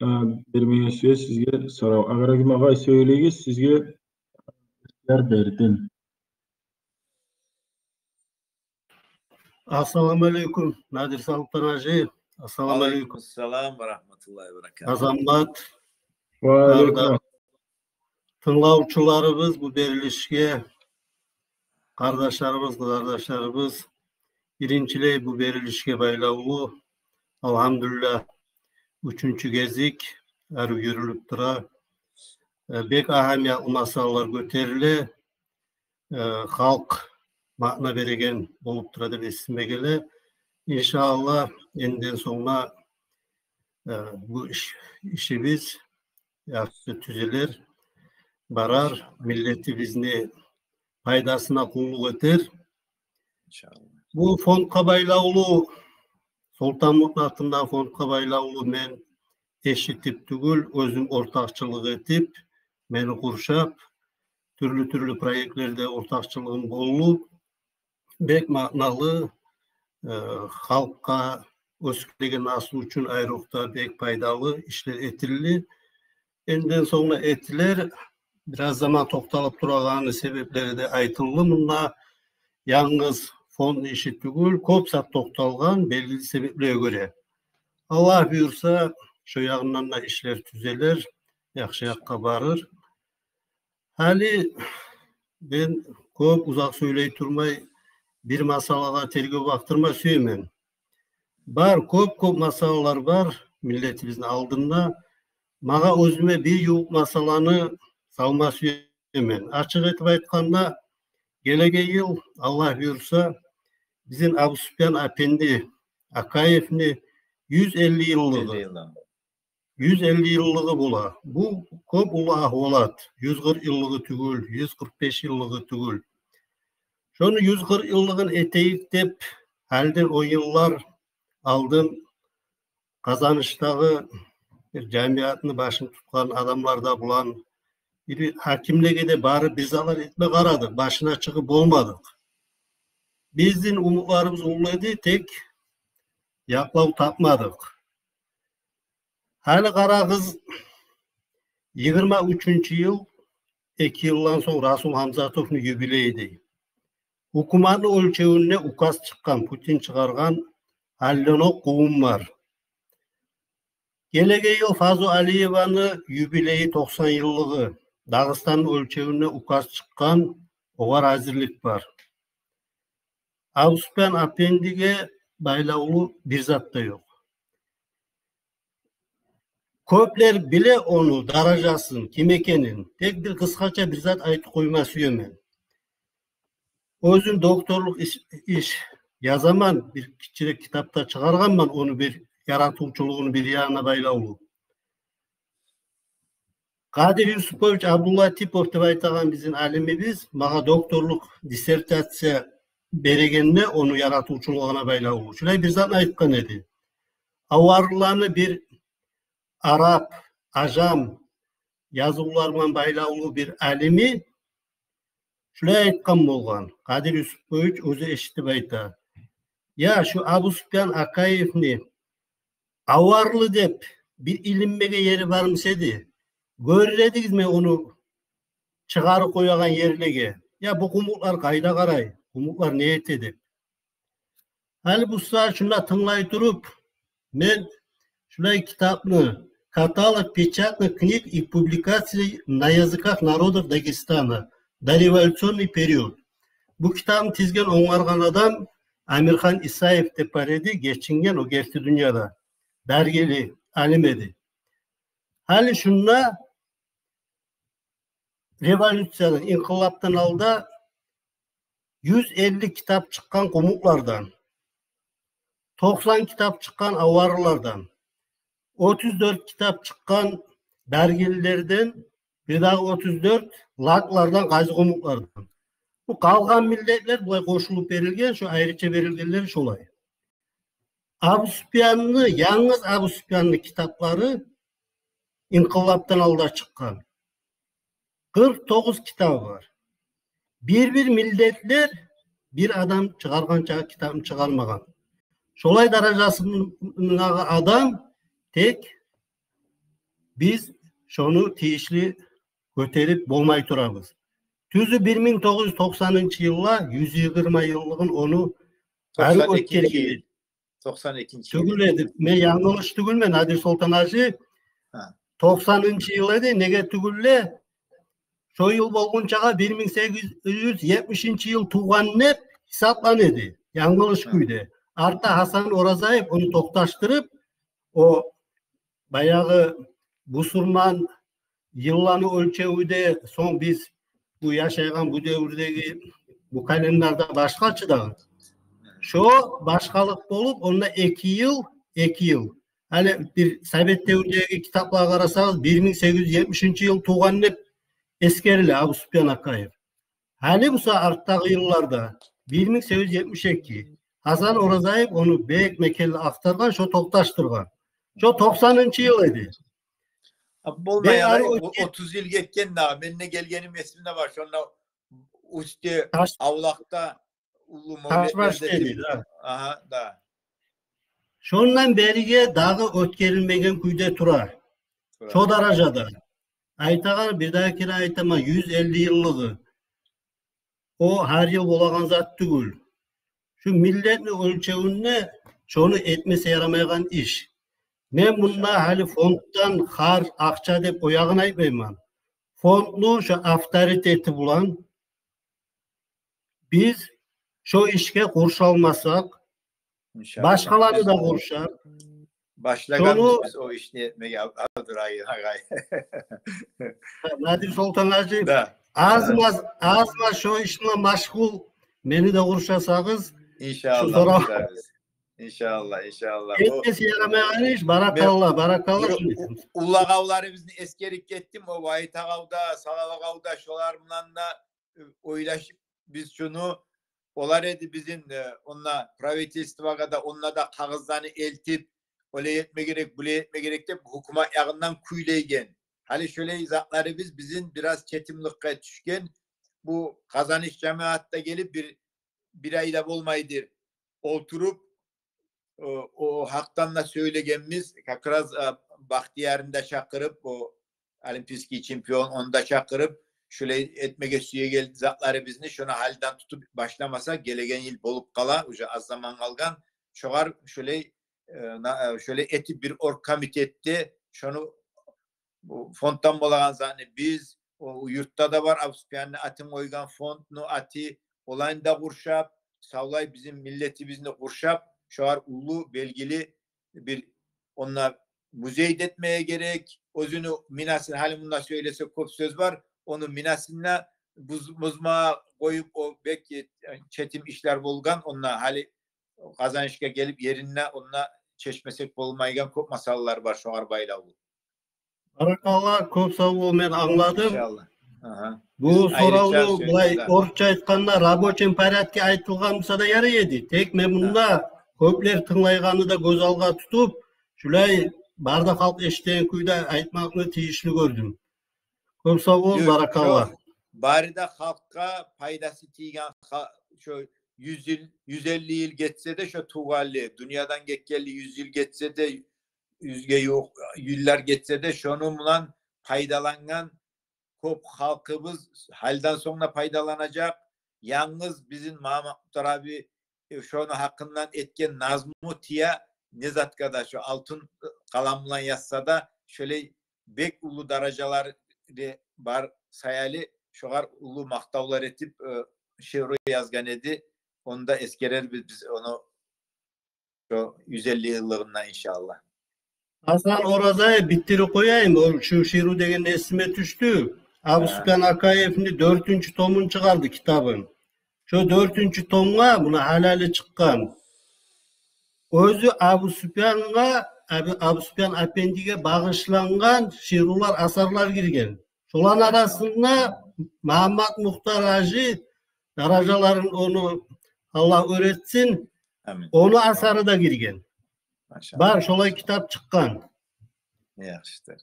э, бермеге сюе сизге сорав. Агъарагим агъай, сёйлегиз, сизге ихтияр бердим. Ассаламу алейкум, Надир Солтан-гьажи. Ассаламу алейкум. Алейкум ассалам ва рагьматуллагьи ва баракатугь. Азамат. Ва алейкум. Тынглавчуларыбыз, бу берилишге къардашларыбыз, къызардашларыбыз, биринчилей бу берилишге байлавлу, алгьамдулиллагь, уьчюнчю гезик арив юрюлюп тура. Э, бек агьамиятлы масъалалар гётериле. Э, халкъ маъна береген болуп тура деп эсиме геле. Иншааллагь, энден сонг да, э, бу иш, ишибиз яхшы тюзелер, барар, миллетибизни пайдасына къуллукъ этер. Иншааллагь. Бу фондгъа байлавлу, Солтанмутну атындагъы фондгъа байлавлу мен эшитип тюгюл, оьзюм ортакъчылыкъ этип, мени къуршап, тюрлю-тюрлю проектлерде ортакъчылыгъым болуп, бек маъналы, э, халкъгъа, оьсюп гелеген наслу учун айрокъда бек пайдалы ишлер этилди. Энден сонг да этилер. Бираз заман токъталып турагъаны себеплери де айтылды. Мунда янгыз фонд иши тюгюл, кёп зат токъталгъан белгили себеплеге гёре. Аллагь буюрса, шо ягъындан да ишлер тюзелер, яхшы якъгъа барыр. Гьали мен кёп узакъ сёйлей турмай, бир масъалагъа тергев бакъдырма сюемен. Бар, кёп-кёп масъалалар бар миллетибизни алдында. Магъа оьзюме бир ювукъ масъаланы салма сюемен. Ачыкъ этип айтгъанда, гелеген йыл, Аллагь буюрса, бизин Абусупиян апенди Акаевни юз элли йыллыгъы. Юз элли йыллыгъы. Юз элли йыллыгъы бола. Бу кёп уллу агьвалат. Юз къыркъ йыллыгъы тюгюл, юз къыркъ беш йыллыгъы тюгюл. Шону юз къыркъ йыллыгъын этейик деп, гьалиден он йыллар алдын Къазанышдагъы бир жамиятны башын тутгъан адамлар да булан, бир гьакимлеге де барып бир затлар этме къарадыкъ, башына чыгъып болмадыкъ. Бизин умутларыбыз уллу эди, тек якълав тапмадыкъ. Гьали къарагъыз, йигирма уьчюнчю йыл, эки йылдан сонг Расул Гьамзатовну юбилейи дей. Гьукуматны оьлчевюнде указ чыкъгъан, Путин чыгъаргъан, гьалиден окъ къувум бар. Гелеген йыл Фазу Алиеваны юбилейи, токъсан йыллыгъы. Дагъыстанны оьлчевюнде указ чыкъгъан, огъар гьазирлик бар. Абусупиян апендиге байлавлу бир зат да ёкъ. Кёплер биле ону даражасын, ким экенин. Тек бир къысгъача бир зат айтып къойма сюемен. Оьзюм докторлукъ иш, иш язаман, бир гиччирек китап да чыгъаргъанман, ону бир яратывчулугъуну бир янына байлавлу. Къадир Юсупович Абдуллатипов деп айтагъан бизин алимибиз магъа докторлукъ диссертация берегенде, ону яратывчулугъуна байлавлу, шулай бир зат айтгъан эди. Аварлыланы бир араб, ажам язывлар булан байлавлу бир алими шулай айтгъан болгъан. Къадир Юсупович оьзю эшитип айта: «Я, шу Абусупиян Акаевни аварлы деп бир илинмеге ери бармыса эди, гёрер эдигиз мен ону чыгъарып къоягъан ерлеге. Я, бу къумукълар къайда къарай, къумукълар не эте?» деп. Гьали бу сагьат шунда тынглай туруп, мен шулай китапны, «Каталог печатных книг и публикаций на языках народов Дагестана, дореволюционный период». Бу китапны тизген, онгаргъан адам Амирхан Исаев деп бар эди, гечинген о герти дюньяда. Даргели алим эди. Гьали шунда революциядан, инкъылапдан алда юз элли китап чыкъгъан къумукълардан, токъсан китап чыкъгъан аварлылардан, отуз дёрт китап чыкъгъан даргелилерден, бир дагъы отуз дёрт лаклардан, къазикъумукълардан. Бу къалгъан миллетлер булай къошулуп берилген, шо айрыча берилгенлер шолай. Абусупиянны, янгыз Абусупиянны китаплары инкъылапдан алда чыкъгъан къыркъ тогъуз китабы бар. Бир-бир миллетлер бир адам чыгъаргъанча китапны чыгъармагъан. Шолай даражасындагъы адам, тек биз шону тийишли гётерип болмай турабыз. Тюзю, бир минг тогъуз юз токъсанынчы йылда юз йигирма йыллыгъын ону гьали токъсан экинчи оьтгерген йыл. Токъсан экинчи йыл. Тюгюл эди. Мен янгылыш тюгюлмен, Надир Солтан-гьажи. Гьа. Токъсанынчы йыл эди, неге тюгюл де, шо йыл болгъунчагъа бир минг сегиз юз етмишинчи йыл тувгъан деп гьисаплана эди. Янгылыш кюйде. Артда Гьасан Оразаев ону токъташдырып, о баягъы бусурман йылланы оьлчевю де, сонг биз бу яшайгъан бу девюрдеги бу календарда башгъача дагъы. Шо башгъалыкъ болуп, онда эки йыл, эки йыл. Гьали бир совет девюрдеги китаплагъа къарасагъыз, бир минг сегиз юз етмишинчи йыл тувгъан деп эсгериле Абусупиян Акаев. Гьали буса артдагъы йылларда, бир минг сегиз юз етмиш эки, Гьасан Оразаев ону бек мекенли ахтаргъан, шо токъташдыргъан. Шо токъсанынчы йыл эди. А, болмай, бек ары о-, оьтген. Отуз йыл гетген дагъы. Мен де гелгеним эсимде бар. Шонда уьстде, Таш-, авлакъда уллу Ташбаш мавлетлер де деди, деди, да. Агьа, да. Шондан бериге дагъы оьтгерилмеген кюйде тура. Тура. Шо даражада. Айтагъан, бир дагъы керен айтаман, юз элли йыллыгъы. О гьар йыл болагъан зат тюгюл. Шу миллетни оьлчевюнде шону этмесе ярамайгъан иш. Мен мунда гьали фонддан харж, акъча деп о ягъын айтмайман. Фондну шо авторитети булан биз шо ишге къуршалмасакъ, иншаллагь, башгъаланы да къуршар. Башлагъанбыз биз о ишни этмеге, Аб-, Абдурагьим агъай. Надир Солтан-гьажи, да, аз-маз, аз-маз шо иш булан машгъул мени де къуршасагъыз, иншаллагь, шу сорав. Иншаллагь, иншаллагь. Этмесе ярамайгъан иш, баракалла, баракалла. Мен бир у-, уллу агъавларыбызны эсгерип гетдим, о Вагьит агъав да, Салават агъав да, шолар булан да, э, ойлашып биз шуну, олар эди бизин, э, онда правительствогъа да, онда да кагъызланы элтип, олай этме герек, булай этме герек деп, гьукумат ягъындан кюйлейген. Гьали шолай затларыбыз бизин бираз четимликге тюшген. Бу Къазаныш жамиатда гелип бир, бир ай да болмайдыр олтуруп, о, о гьакъдан да сёйлегенбиз. Как раз, э, Бахтиярны да чакъырып, о олимпийский чемпион, ону да чакъырып, шулай этмеге сюеген затларыбызны шону гьалиден тутуп башламасакъ, гелеген йыл болуп къала, уже аз заман къалгъан. Шогъар шулай, э, на-, э, шулай этип бир оргкомитетде шону, бу фонддан болагъан затны биз, о юртда да бар, Абусупиянны атын къойгъан фондну аты, оланы да къуршап, савлай бизин миллетибизни къуршап, шогъар уллу, белгили бир онда музей де этмеге герек. Оьзюню минасын, гьали мунда сёйлесек кёп сёз бар, ону минасын да буз-, бузма къоюп, о бек, э, четим ишлер болгъан, онда гьали Къазанышгъа гелип еринде онда чечмесек болмайгъан кёп масъалалар бар шогъар байлавлу. Баракалла, кёп сав бол, мен англадым. Иншалла. Агьа. Бу соравну булай орусча айтгъанда, рабочем порядке айтылгъан буса да ярай эди. Тек мен мунда кёплер тынглайгъанны да гёз алгъа тутуп, шулай бары да халкъ эшитеген кюйде айтмакъны тийишли гёрдюм. Кёп сав бол, баракалла. Ёкъ, бары да халкъгъа пайдасы тийген, ха-, шо юз йыл, юз элли йыл гетсе де, шо тувгъанлы, дюньядан гетгенли юз йыл гетсе де, юзге ювукъ йыллар гетсе де, шону булан пайдалангъан кёп халкъыбыз гьалиден сонг да пайдаланажакъ. Янгыз бизин Магьаммат Мухтар аби, э, шону гьакъындан этген назму тие, не затгъа да, шо алтын къалам булан язса да, шолай бек уллу даражалары бар саялы, шогъар уллу макътавлар этип, э, шиъру язгъан эди. Ону да эсгерербиз биз ону шо юз элли йыллыгъында, иншалла. Гьасан Оразаев, битдирип къояйым, ол шу шиъру дегенде эсиме тюшдю. Абусупиян Акаевни дёртюнчю томун чыгъарды, китабын. Шо дёртюнчю томгъа, муна гьали-гьали чыкъгъан, оьзю Абусупиянгъа, Абу-, Абусупиян апендиге багъышлангъан шиърулар, асарлар гирген. Шоланы арасында Магьаммат Мухтар гьажи даражаларын ону Аллагь оьр этсин. Амин. Ону асары да гирген. Машаллагь. Бар, шолай китап чыкъгъан. Яхшыдыр.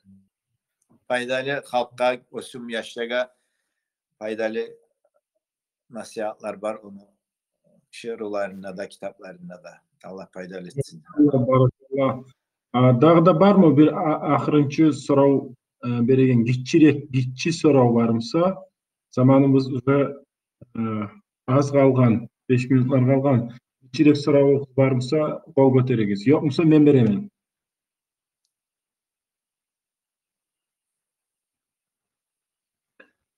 Пайдалы халкъгъа, оьсюм яшлагъа пайдалы насигьатлар бар ону шиъруларында да, китапларында да. Аллагь пайдалы этсин. Аллагь, баракалла. А, дагъы да бармы бир а-, ахырынчы сорав, э, береген гиччирек, гиччи сорав бар буса? Заманыбыз уже, э, аз къалгъан, беш минутлар къалгъан. Гиччирек сорав бар буса, къол гётеригиз. Ёкъ буса, мен беремен.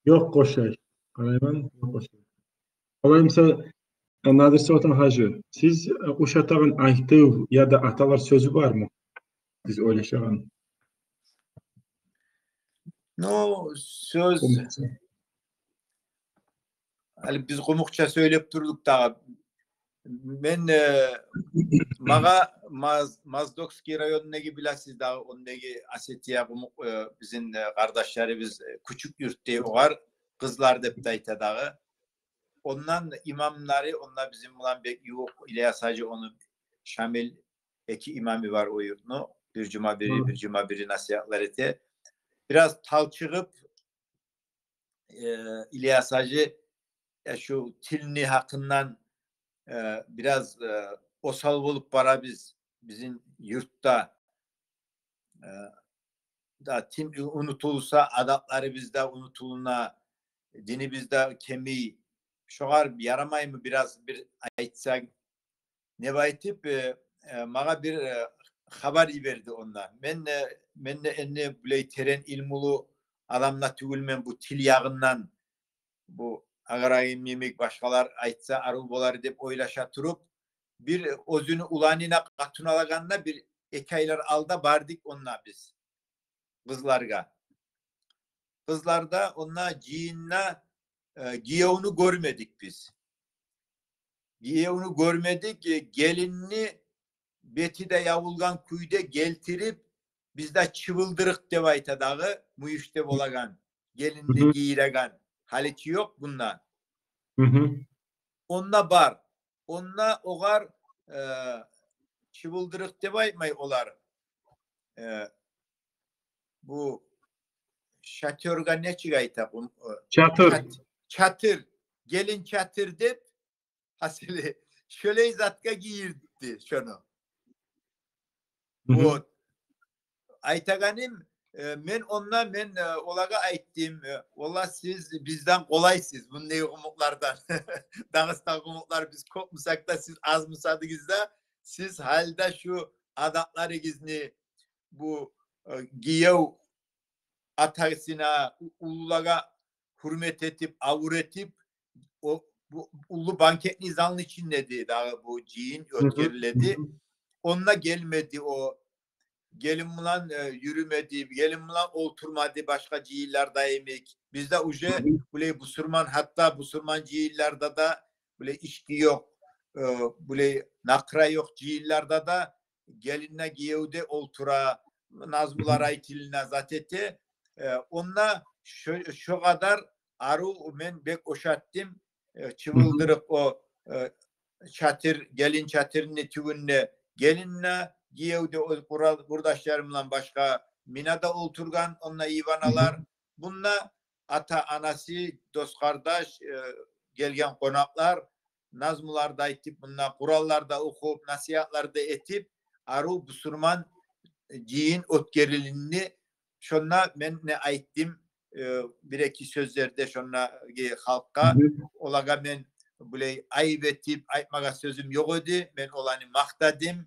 Ёкъ, къошай. Къарайман, ёкъ, къошай. Олай буса, э, Надир Солтан гьажи, сиз, э, ушатагъан айтыв яда аталар сёзю бармы? Сиз ойлашагъан. Ну, сёз. Къумукъча. Гьали биз къумукъча сёйлеп турдукъ дагъы. Мен, э, магъа Маз-, Моздокский райондагъы, билесиз дагъы, ондагъы Осетия, къумукъ, э, бизин, э, къардашларыбыз, э, Кючюк-Юрт дей огъар, Къызлар деп де айта дагъы. Ондан имамлары, онда бизин булан бек ювукъ Ильяс гьажи, ону Шамил, эки имамы бар о юртну. Бир жума бири, бир жума бири насигьатлар эте. Бираз талчыгъып, э, Ильяс гьажи, э, шу тилни гьакъындан, э, бираз, э, осал болуп барабыз бизин юртда. Э, да тил унутулса, адатларыбыз да унутулуна, динибиз де кемий. Шогъар ярамаймы бираз бир айтсанг? Деп айтып, э, э, магъа бир, э, хабар йиберди онда. Мен де, мен де энни булай терен илмулу адам да тюгюлмен бу тил ягъындан. Бу агъарайым йимик, башгъалар айтса арив болар деп ойлаша туруп, бир оьзюню уланына къатын алагъанда бир эки айлар алда бардыкъ онда биз. Къызларгъа. Къызларда онда жыйында, э, гиевню гёрмедик биз. Гиевню гёрмедик, э, гелинни бети де ябулгъан кюйде гелтирип, бизде чыбылдырыкъ деп айта дагъы, мюйюшде болагъан, гелинни гийиреген. Гьаличи ёкъ мунда. Онда бар. Онда огъар, э, чыбылдырыкъ деп айтмай олар. Э, бу шатёргъа нечик айта? Бу, э, чатыр. Чат-, чатыр. Гелин чатыр деп, гьасили, шолай затгъа гийирди шону. Вот. Айтагъаным, э, мен онда, мен, э, олагъа айтдым, э, валлагь, сиз бизден къолайсыз, мундай къумукълардан. Дагъыстан къумукълар биз кёп бусакъ да, сиз аз бусадыгъыз да, сиз гьали де шу адатларыгъызны, бу, э, гиев атасына, у-, уллулагъа гьюрмет этип, авур этип, о, бу уллу банкетный залны ичинде эди дагъы бу жыйын оьтгериледи. Онда гелмеди о, гелин булан, э, юрюмеди, гелин булан олтурмады башгъа жыйынларда йимик. Бизде уже булай бусурман, гьатта бусурман жыйынларда да булай ички ёкъ, э, булай накъыра ёкъ жыйынларда да гелин де, гиев де олтура, назмулар айтылына, зат эте. Э, онда шо, шо къадар арив, мен бек ушатдым. Э, чыбылдырыкъ о, э, чатыр, гелин чатырны тюбюнде гелин де, гиев де, оьз къурал-, къурдашлары булан башгъа мина да олтургъан онда иваналар. Бунда ата-анасы, дос-къардаш, э, гелген къонакълар назмулар да айтып, мунда Къуранлар да охуп, насигьатлар да этип, арив бусурман жыйын оьтгерилинди. Шонда мен не айтдым, э, бир-эки сёзлер де шондагъы халкъгъа, олагъа мен булай айып этип айтмагъа сёзюм ёкъ эди. Мен оланы макътадым.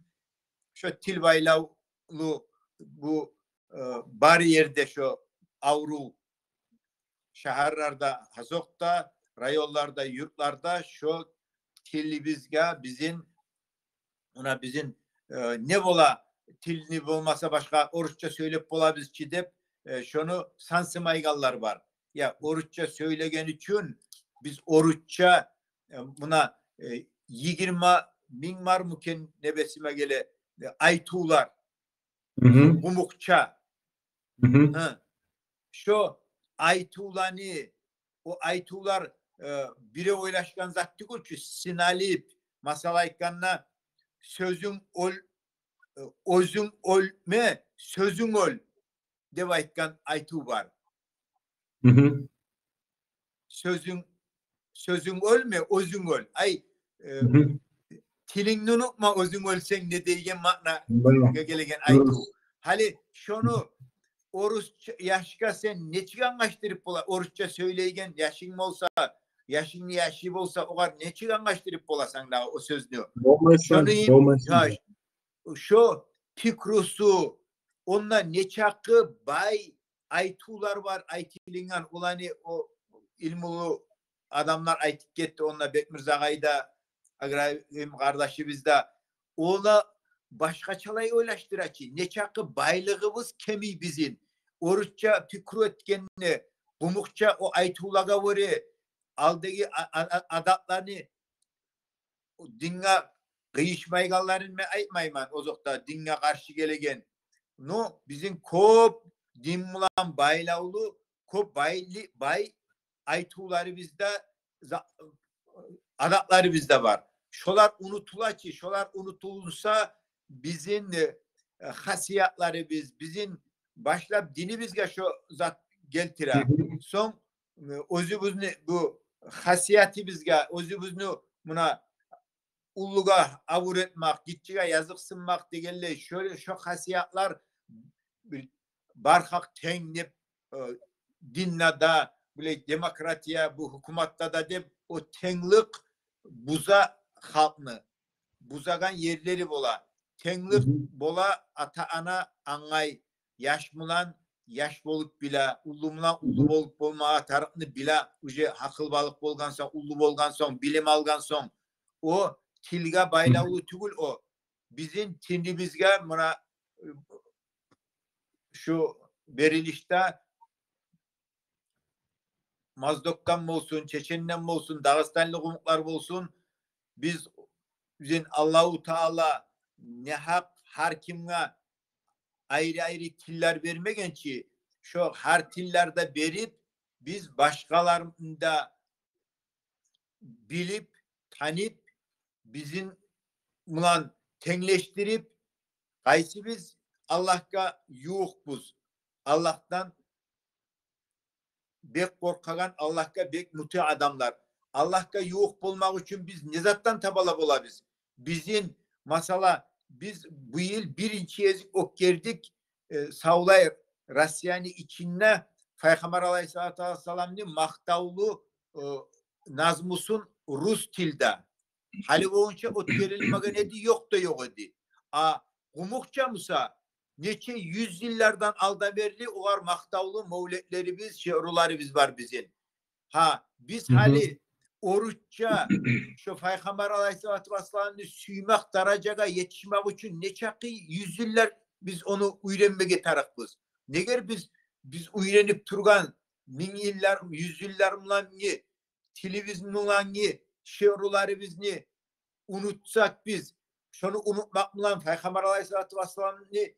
Шо тил байлавлу бу, э, бар ерде шо аврув, шагьарларда, гьазокъда, районларда, юртларда шо тилибизге бизин, муна бизин, э, не бола, тилни болмаса башгъа орусча сёйлеп болабыз чы деп, э, шону сансымайгъанлар бар. Я, орусча сёйлеген учун биз орусча, э, муна, э, йигирма минг бар мукен, небесиме геле, э, айтывлар. Къумукъча. Гьы. Шо айтывланы, о айтывлар, э, бирев ойлашгъан зат тюгюл чю, сыналып, масала айтгъанда, сёзюнг оьл-, э, оьзюнг оьлме, сёзюнг оьл деп айтгъан айтыв бар. Сёзюнг, сёзюнг оьлме, оьзюнг оьл. Ай, э, тилингни унутма, оьзюнг оьлсенг де деген маънагъа гелеген айтыв. Гьали шону орусча, яшгъа сен нечик англашдырып бола? Орусча сёйлейген яшынг болса, яшынгны яшы болса, огъар нечик англашдырып боласан дагъы о сёзню? Болмайсан, шону йим-, болмайсан. Шо пикрусу, онда нечакъы бай айтывлар бар айтылынгъан, оланы о илмулу адамлар айтып гетди, онда Бекмырзагъай да, Аграгьим къардашыбыз да, олар башгъачалай ойлашдыра чы. Нечакъы байлыгъыбыз кемий бизин. Орусча пикру этгенде, къумукъча о айтывлагъа гёре, алдагъы а-, а-, а-, адатланы динге къыйышмайгъанларын мен айтмайман, озокъда, динге къаршы гелеген. Но бизин кёп дин булан байлавлу, кёп байли-, бай айтывларыбыз да, за-, адатларыбыз да бар. Шолар унутула чы, шолар унутулса, бизин, э, хасиятларыбыз, бизин башлап динибизге шо зат гелтире. Сонг, э, оьзюбюзню бу хасиятыбызгъа, оьзюбюзню муна уллугъа абур этмек, гиччиге языкъсынмакъ дегенлей, шо, шо хасиятлар бир бар гьакъ тенг деп, э, динде де, биле, демократия, бу гьукуматда да деп, о тенглик буза халкъны, бузагъан ерлери бола. Тенглик бола, ата-ана англай, яш булан яш болуп биле, уллу булан уллу болуп болмагъа тарыкъны биле, уже гьакъылбалыкъ болгъан сонг, уллу болгъан сонг, билим алгъан сонг. О тилге байлавлу тюгюл о. Бизин тилибизге муна, э, шу берилишде Моздокдан болсун, чеченден болсун, дагъыстанлы къумукълар болсун, биз, бизин Аллагьу Таала негьакъ гьар кимге айры-айры тиллер бермеген чи, шо гьар тиллерде берип, биз башгъаларын да билип, танып, бизин булан тенглешдирип, къайсы биз Аллагьгъа ювукъбуз, Аллагьдан бек къоркъагъан, Аллагьгъа бек мутиъ адамлар. Аллагьгъа ювукъ болмакъ учун биз не затдан табала болабыз? Бизин, масала, биз бу йыл биринчи гезик оьтгердик, э, савлай Россияны ичинде Пайхаммар алайгьиссалату вассаламны макътавлу, э, назмусун рус тилде. Гьали болгъунча оьтгерилмеген эди, ёкъ да ёкъ эди. А къумукъча буса, нече юз йыллардан алда берли огъар макътавлу мавлетлерибиз, шиъруларыбыз бар бизин. Гьа, биз гьали орусча шо Пайхаммар алайгьиссалату вассаламны сюймек даражагъа етишмек учун нечакъы юз йыллар биз ону уьйренмеге тарыкъбыз. Негер биз, биз уьйренип тургъан минг йыллар, юз йыллар булангъы тилибиз булангъы шиъруларыбызны унутсакъ биз, шону унутмакъ булан Пайхаммар алайгьиссалату вассаламны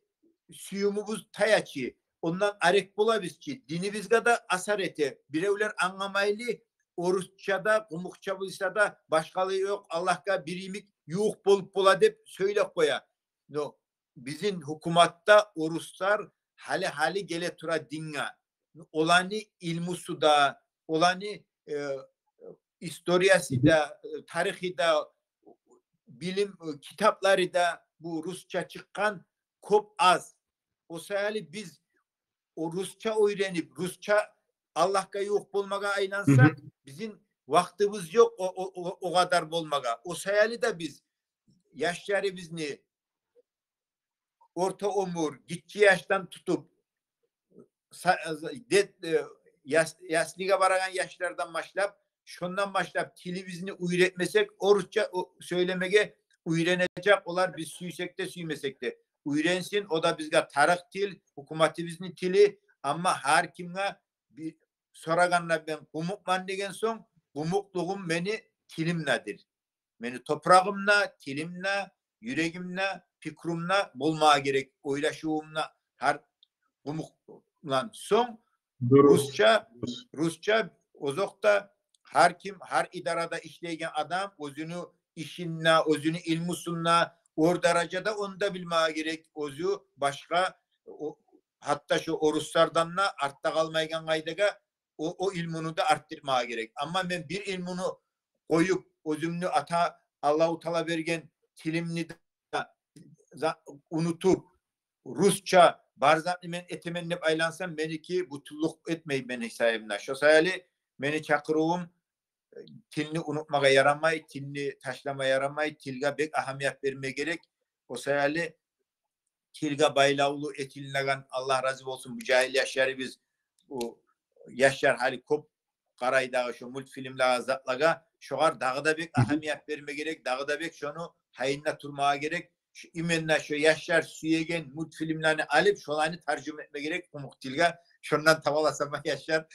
сююмюбюз тая чы, ондан арек болабыз чы, динибизге де асар эте. Биревлер англамайлы, орусча да, къумукъча буса да, башгъалыгъы ёкъ, Аллагьгъа бир йимик ювукъ болуп бола деп сёйлеп къоя. Но бизин гьукуматда оруслар гьали-гьали геле тура динге. Оланы илмусу да, оланы, э, историясы да, э, тарихи да, билим, э, китаплары да бу русча чыкъгъан кёп аз. О саялы биз о русча уьйренип, русча Аллагьгъа ювукъ болмагъа айлансакъ, бизин вакътибиз ёкъ о, о, о, о къадар болмагъа. О саялы да биз яшларыбызны орта оьмюр, гиччи яшдан тутуп, са-, де-, э, яс-, яслиге барагъан яшлардан башлап, шондан башлап тилибизни уьйретмесек, орусча о-, сёйлемеге уьйренежек олар, биз сюйсек де, сюймесек де. Уьйренсин, о да бизге тарыкъ тил, гьукуматыбызны тили, амма гьар кимге бир сорагъанда, мен къумукъман деген сонг, къумукълугъум мени тилимдедир. Мени топурагъымда, тилимде, юрегимде, пикрумда болмагъа герек, ойлашывумда гьар къумукъдан сонг. Дурус. Русча, дурус. Русча озокъда, гьар ким, гьар идарада ишлейген адам оьзюню ишинде, оьзюню илмусунда, оьр даражада, ону да билмеге герек. Оьзю башгъа, о, гьатта шо оруслардан да артда къалмайгъан къайдагъа о, о илмуну да артдырмагъа герек. Амма мен бир илмуну къоюп, оьзюмню ата Аллагьу Таала берген тилимни де за-, унутуп, русча бар затны мен этемен деп айлансам, меники бютюнлюк этмей мени гьисабымда. Шо саялы мени чакъырывум, э, тилни унутмагъа ярамай, тилни ташлама ярамай, тилге бек агьамият берме герек. О саялы тилге байлавлу этилинеген, Аллагь рази болсун, бу жагьил яшларыбыз, бу яшлар гьали кёп къарай дагъы шо мультфильмлеге, затлагъа, шогъар дагъы да бек агьамият берме герек, дагъы да бек шону гьайында турмагъа герек. Шу, именно шо яшлар сюеген мультфильмлени алып, шоланы таржума этме герек къумукъ тилге. Шондан табаласа ма яшлар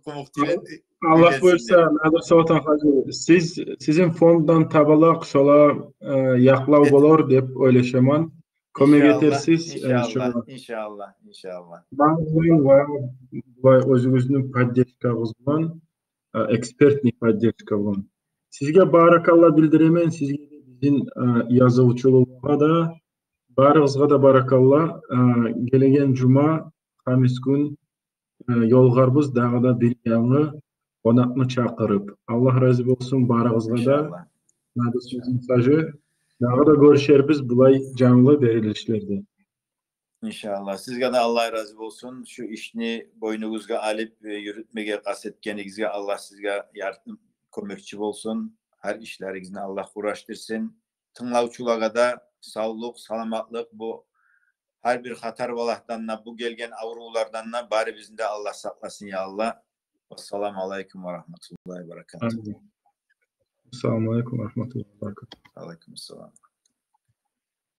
къумукъ тилни уьйренсин деп. Аллагь буюрса, Надир Солтан-гьажи, сиз, сизин фонддан табалакъ шолагъа, э, якълав болур деп ойлашаман. Кёмек этерсиз, э, иншаллагь, шогъар. Иншаллагь, иншаллагь, иншаллагь. Бары булан ва булай оьзюгюзню поддержкагъыз булан, э, экспертный поддержка булан. Сизге баракалла билдиремен, сизге де, бизин, э, язывчулагъа да, барыгъызгъа да баракалла. Э, гелеген жума, хамис гюн, э, ёлугъарбыз дагъы да бир янгы къонакъны чакъырып. Аллагь рази болсун барыгъызгъа да. Иншаллагь. Надир Солтан-гьажи, дагъы да гёрюшербиз булай жанлы берилишлерде. Иншаллагь. Сизге де Аллагь рази болсун. Шу ишни бойнугъузгъа алып, э, юрютмеге къаст этгенигизге Аллагь сизге ярдам, кёмекчи болсун. Гьар ишлеригизни Аллагь къурашдырсын. Тынглавчулагъа да савлукъ, саламатлыкъ, бу гьар бир хатар балагьдан да, бу гелген аврувлардан да барыбызны да Аллагь сакъласын, я Аллагь. Вассаламу алайкум ва рагьматуллагьи ва баракатугь. Амин. Ассаламу алайкум ва рагьматуллагьи ва баракатугь. Алайкум ассалам.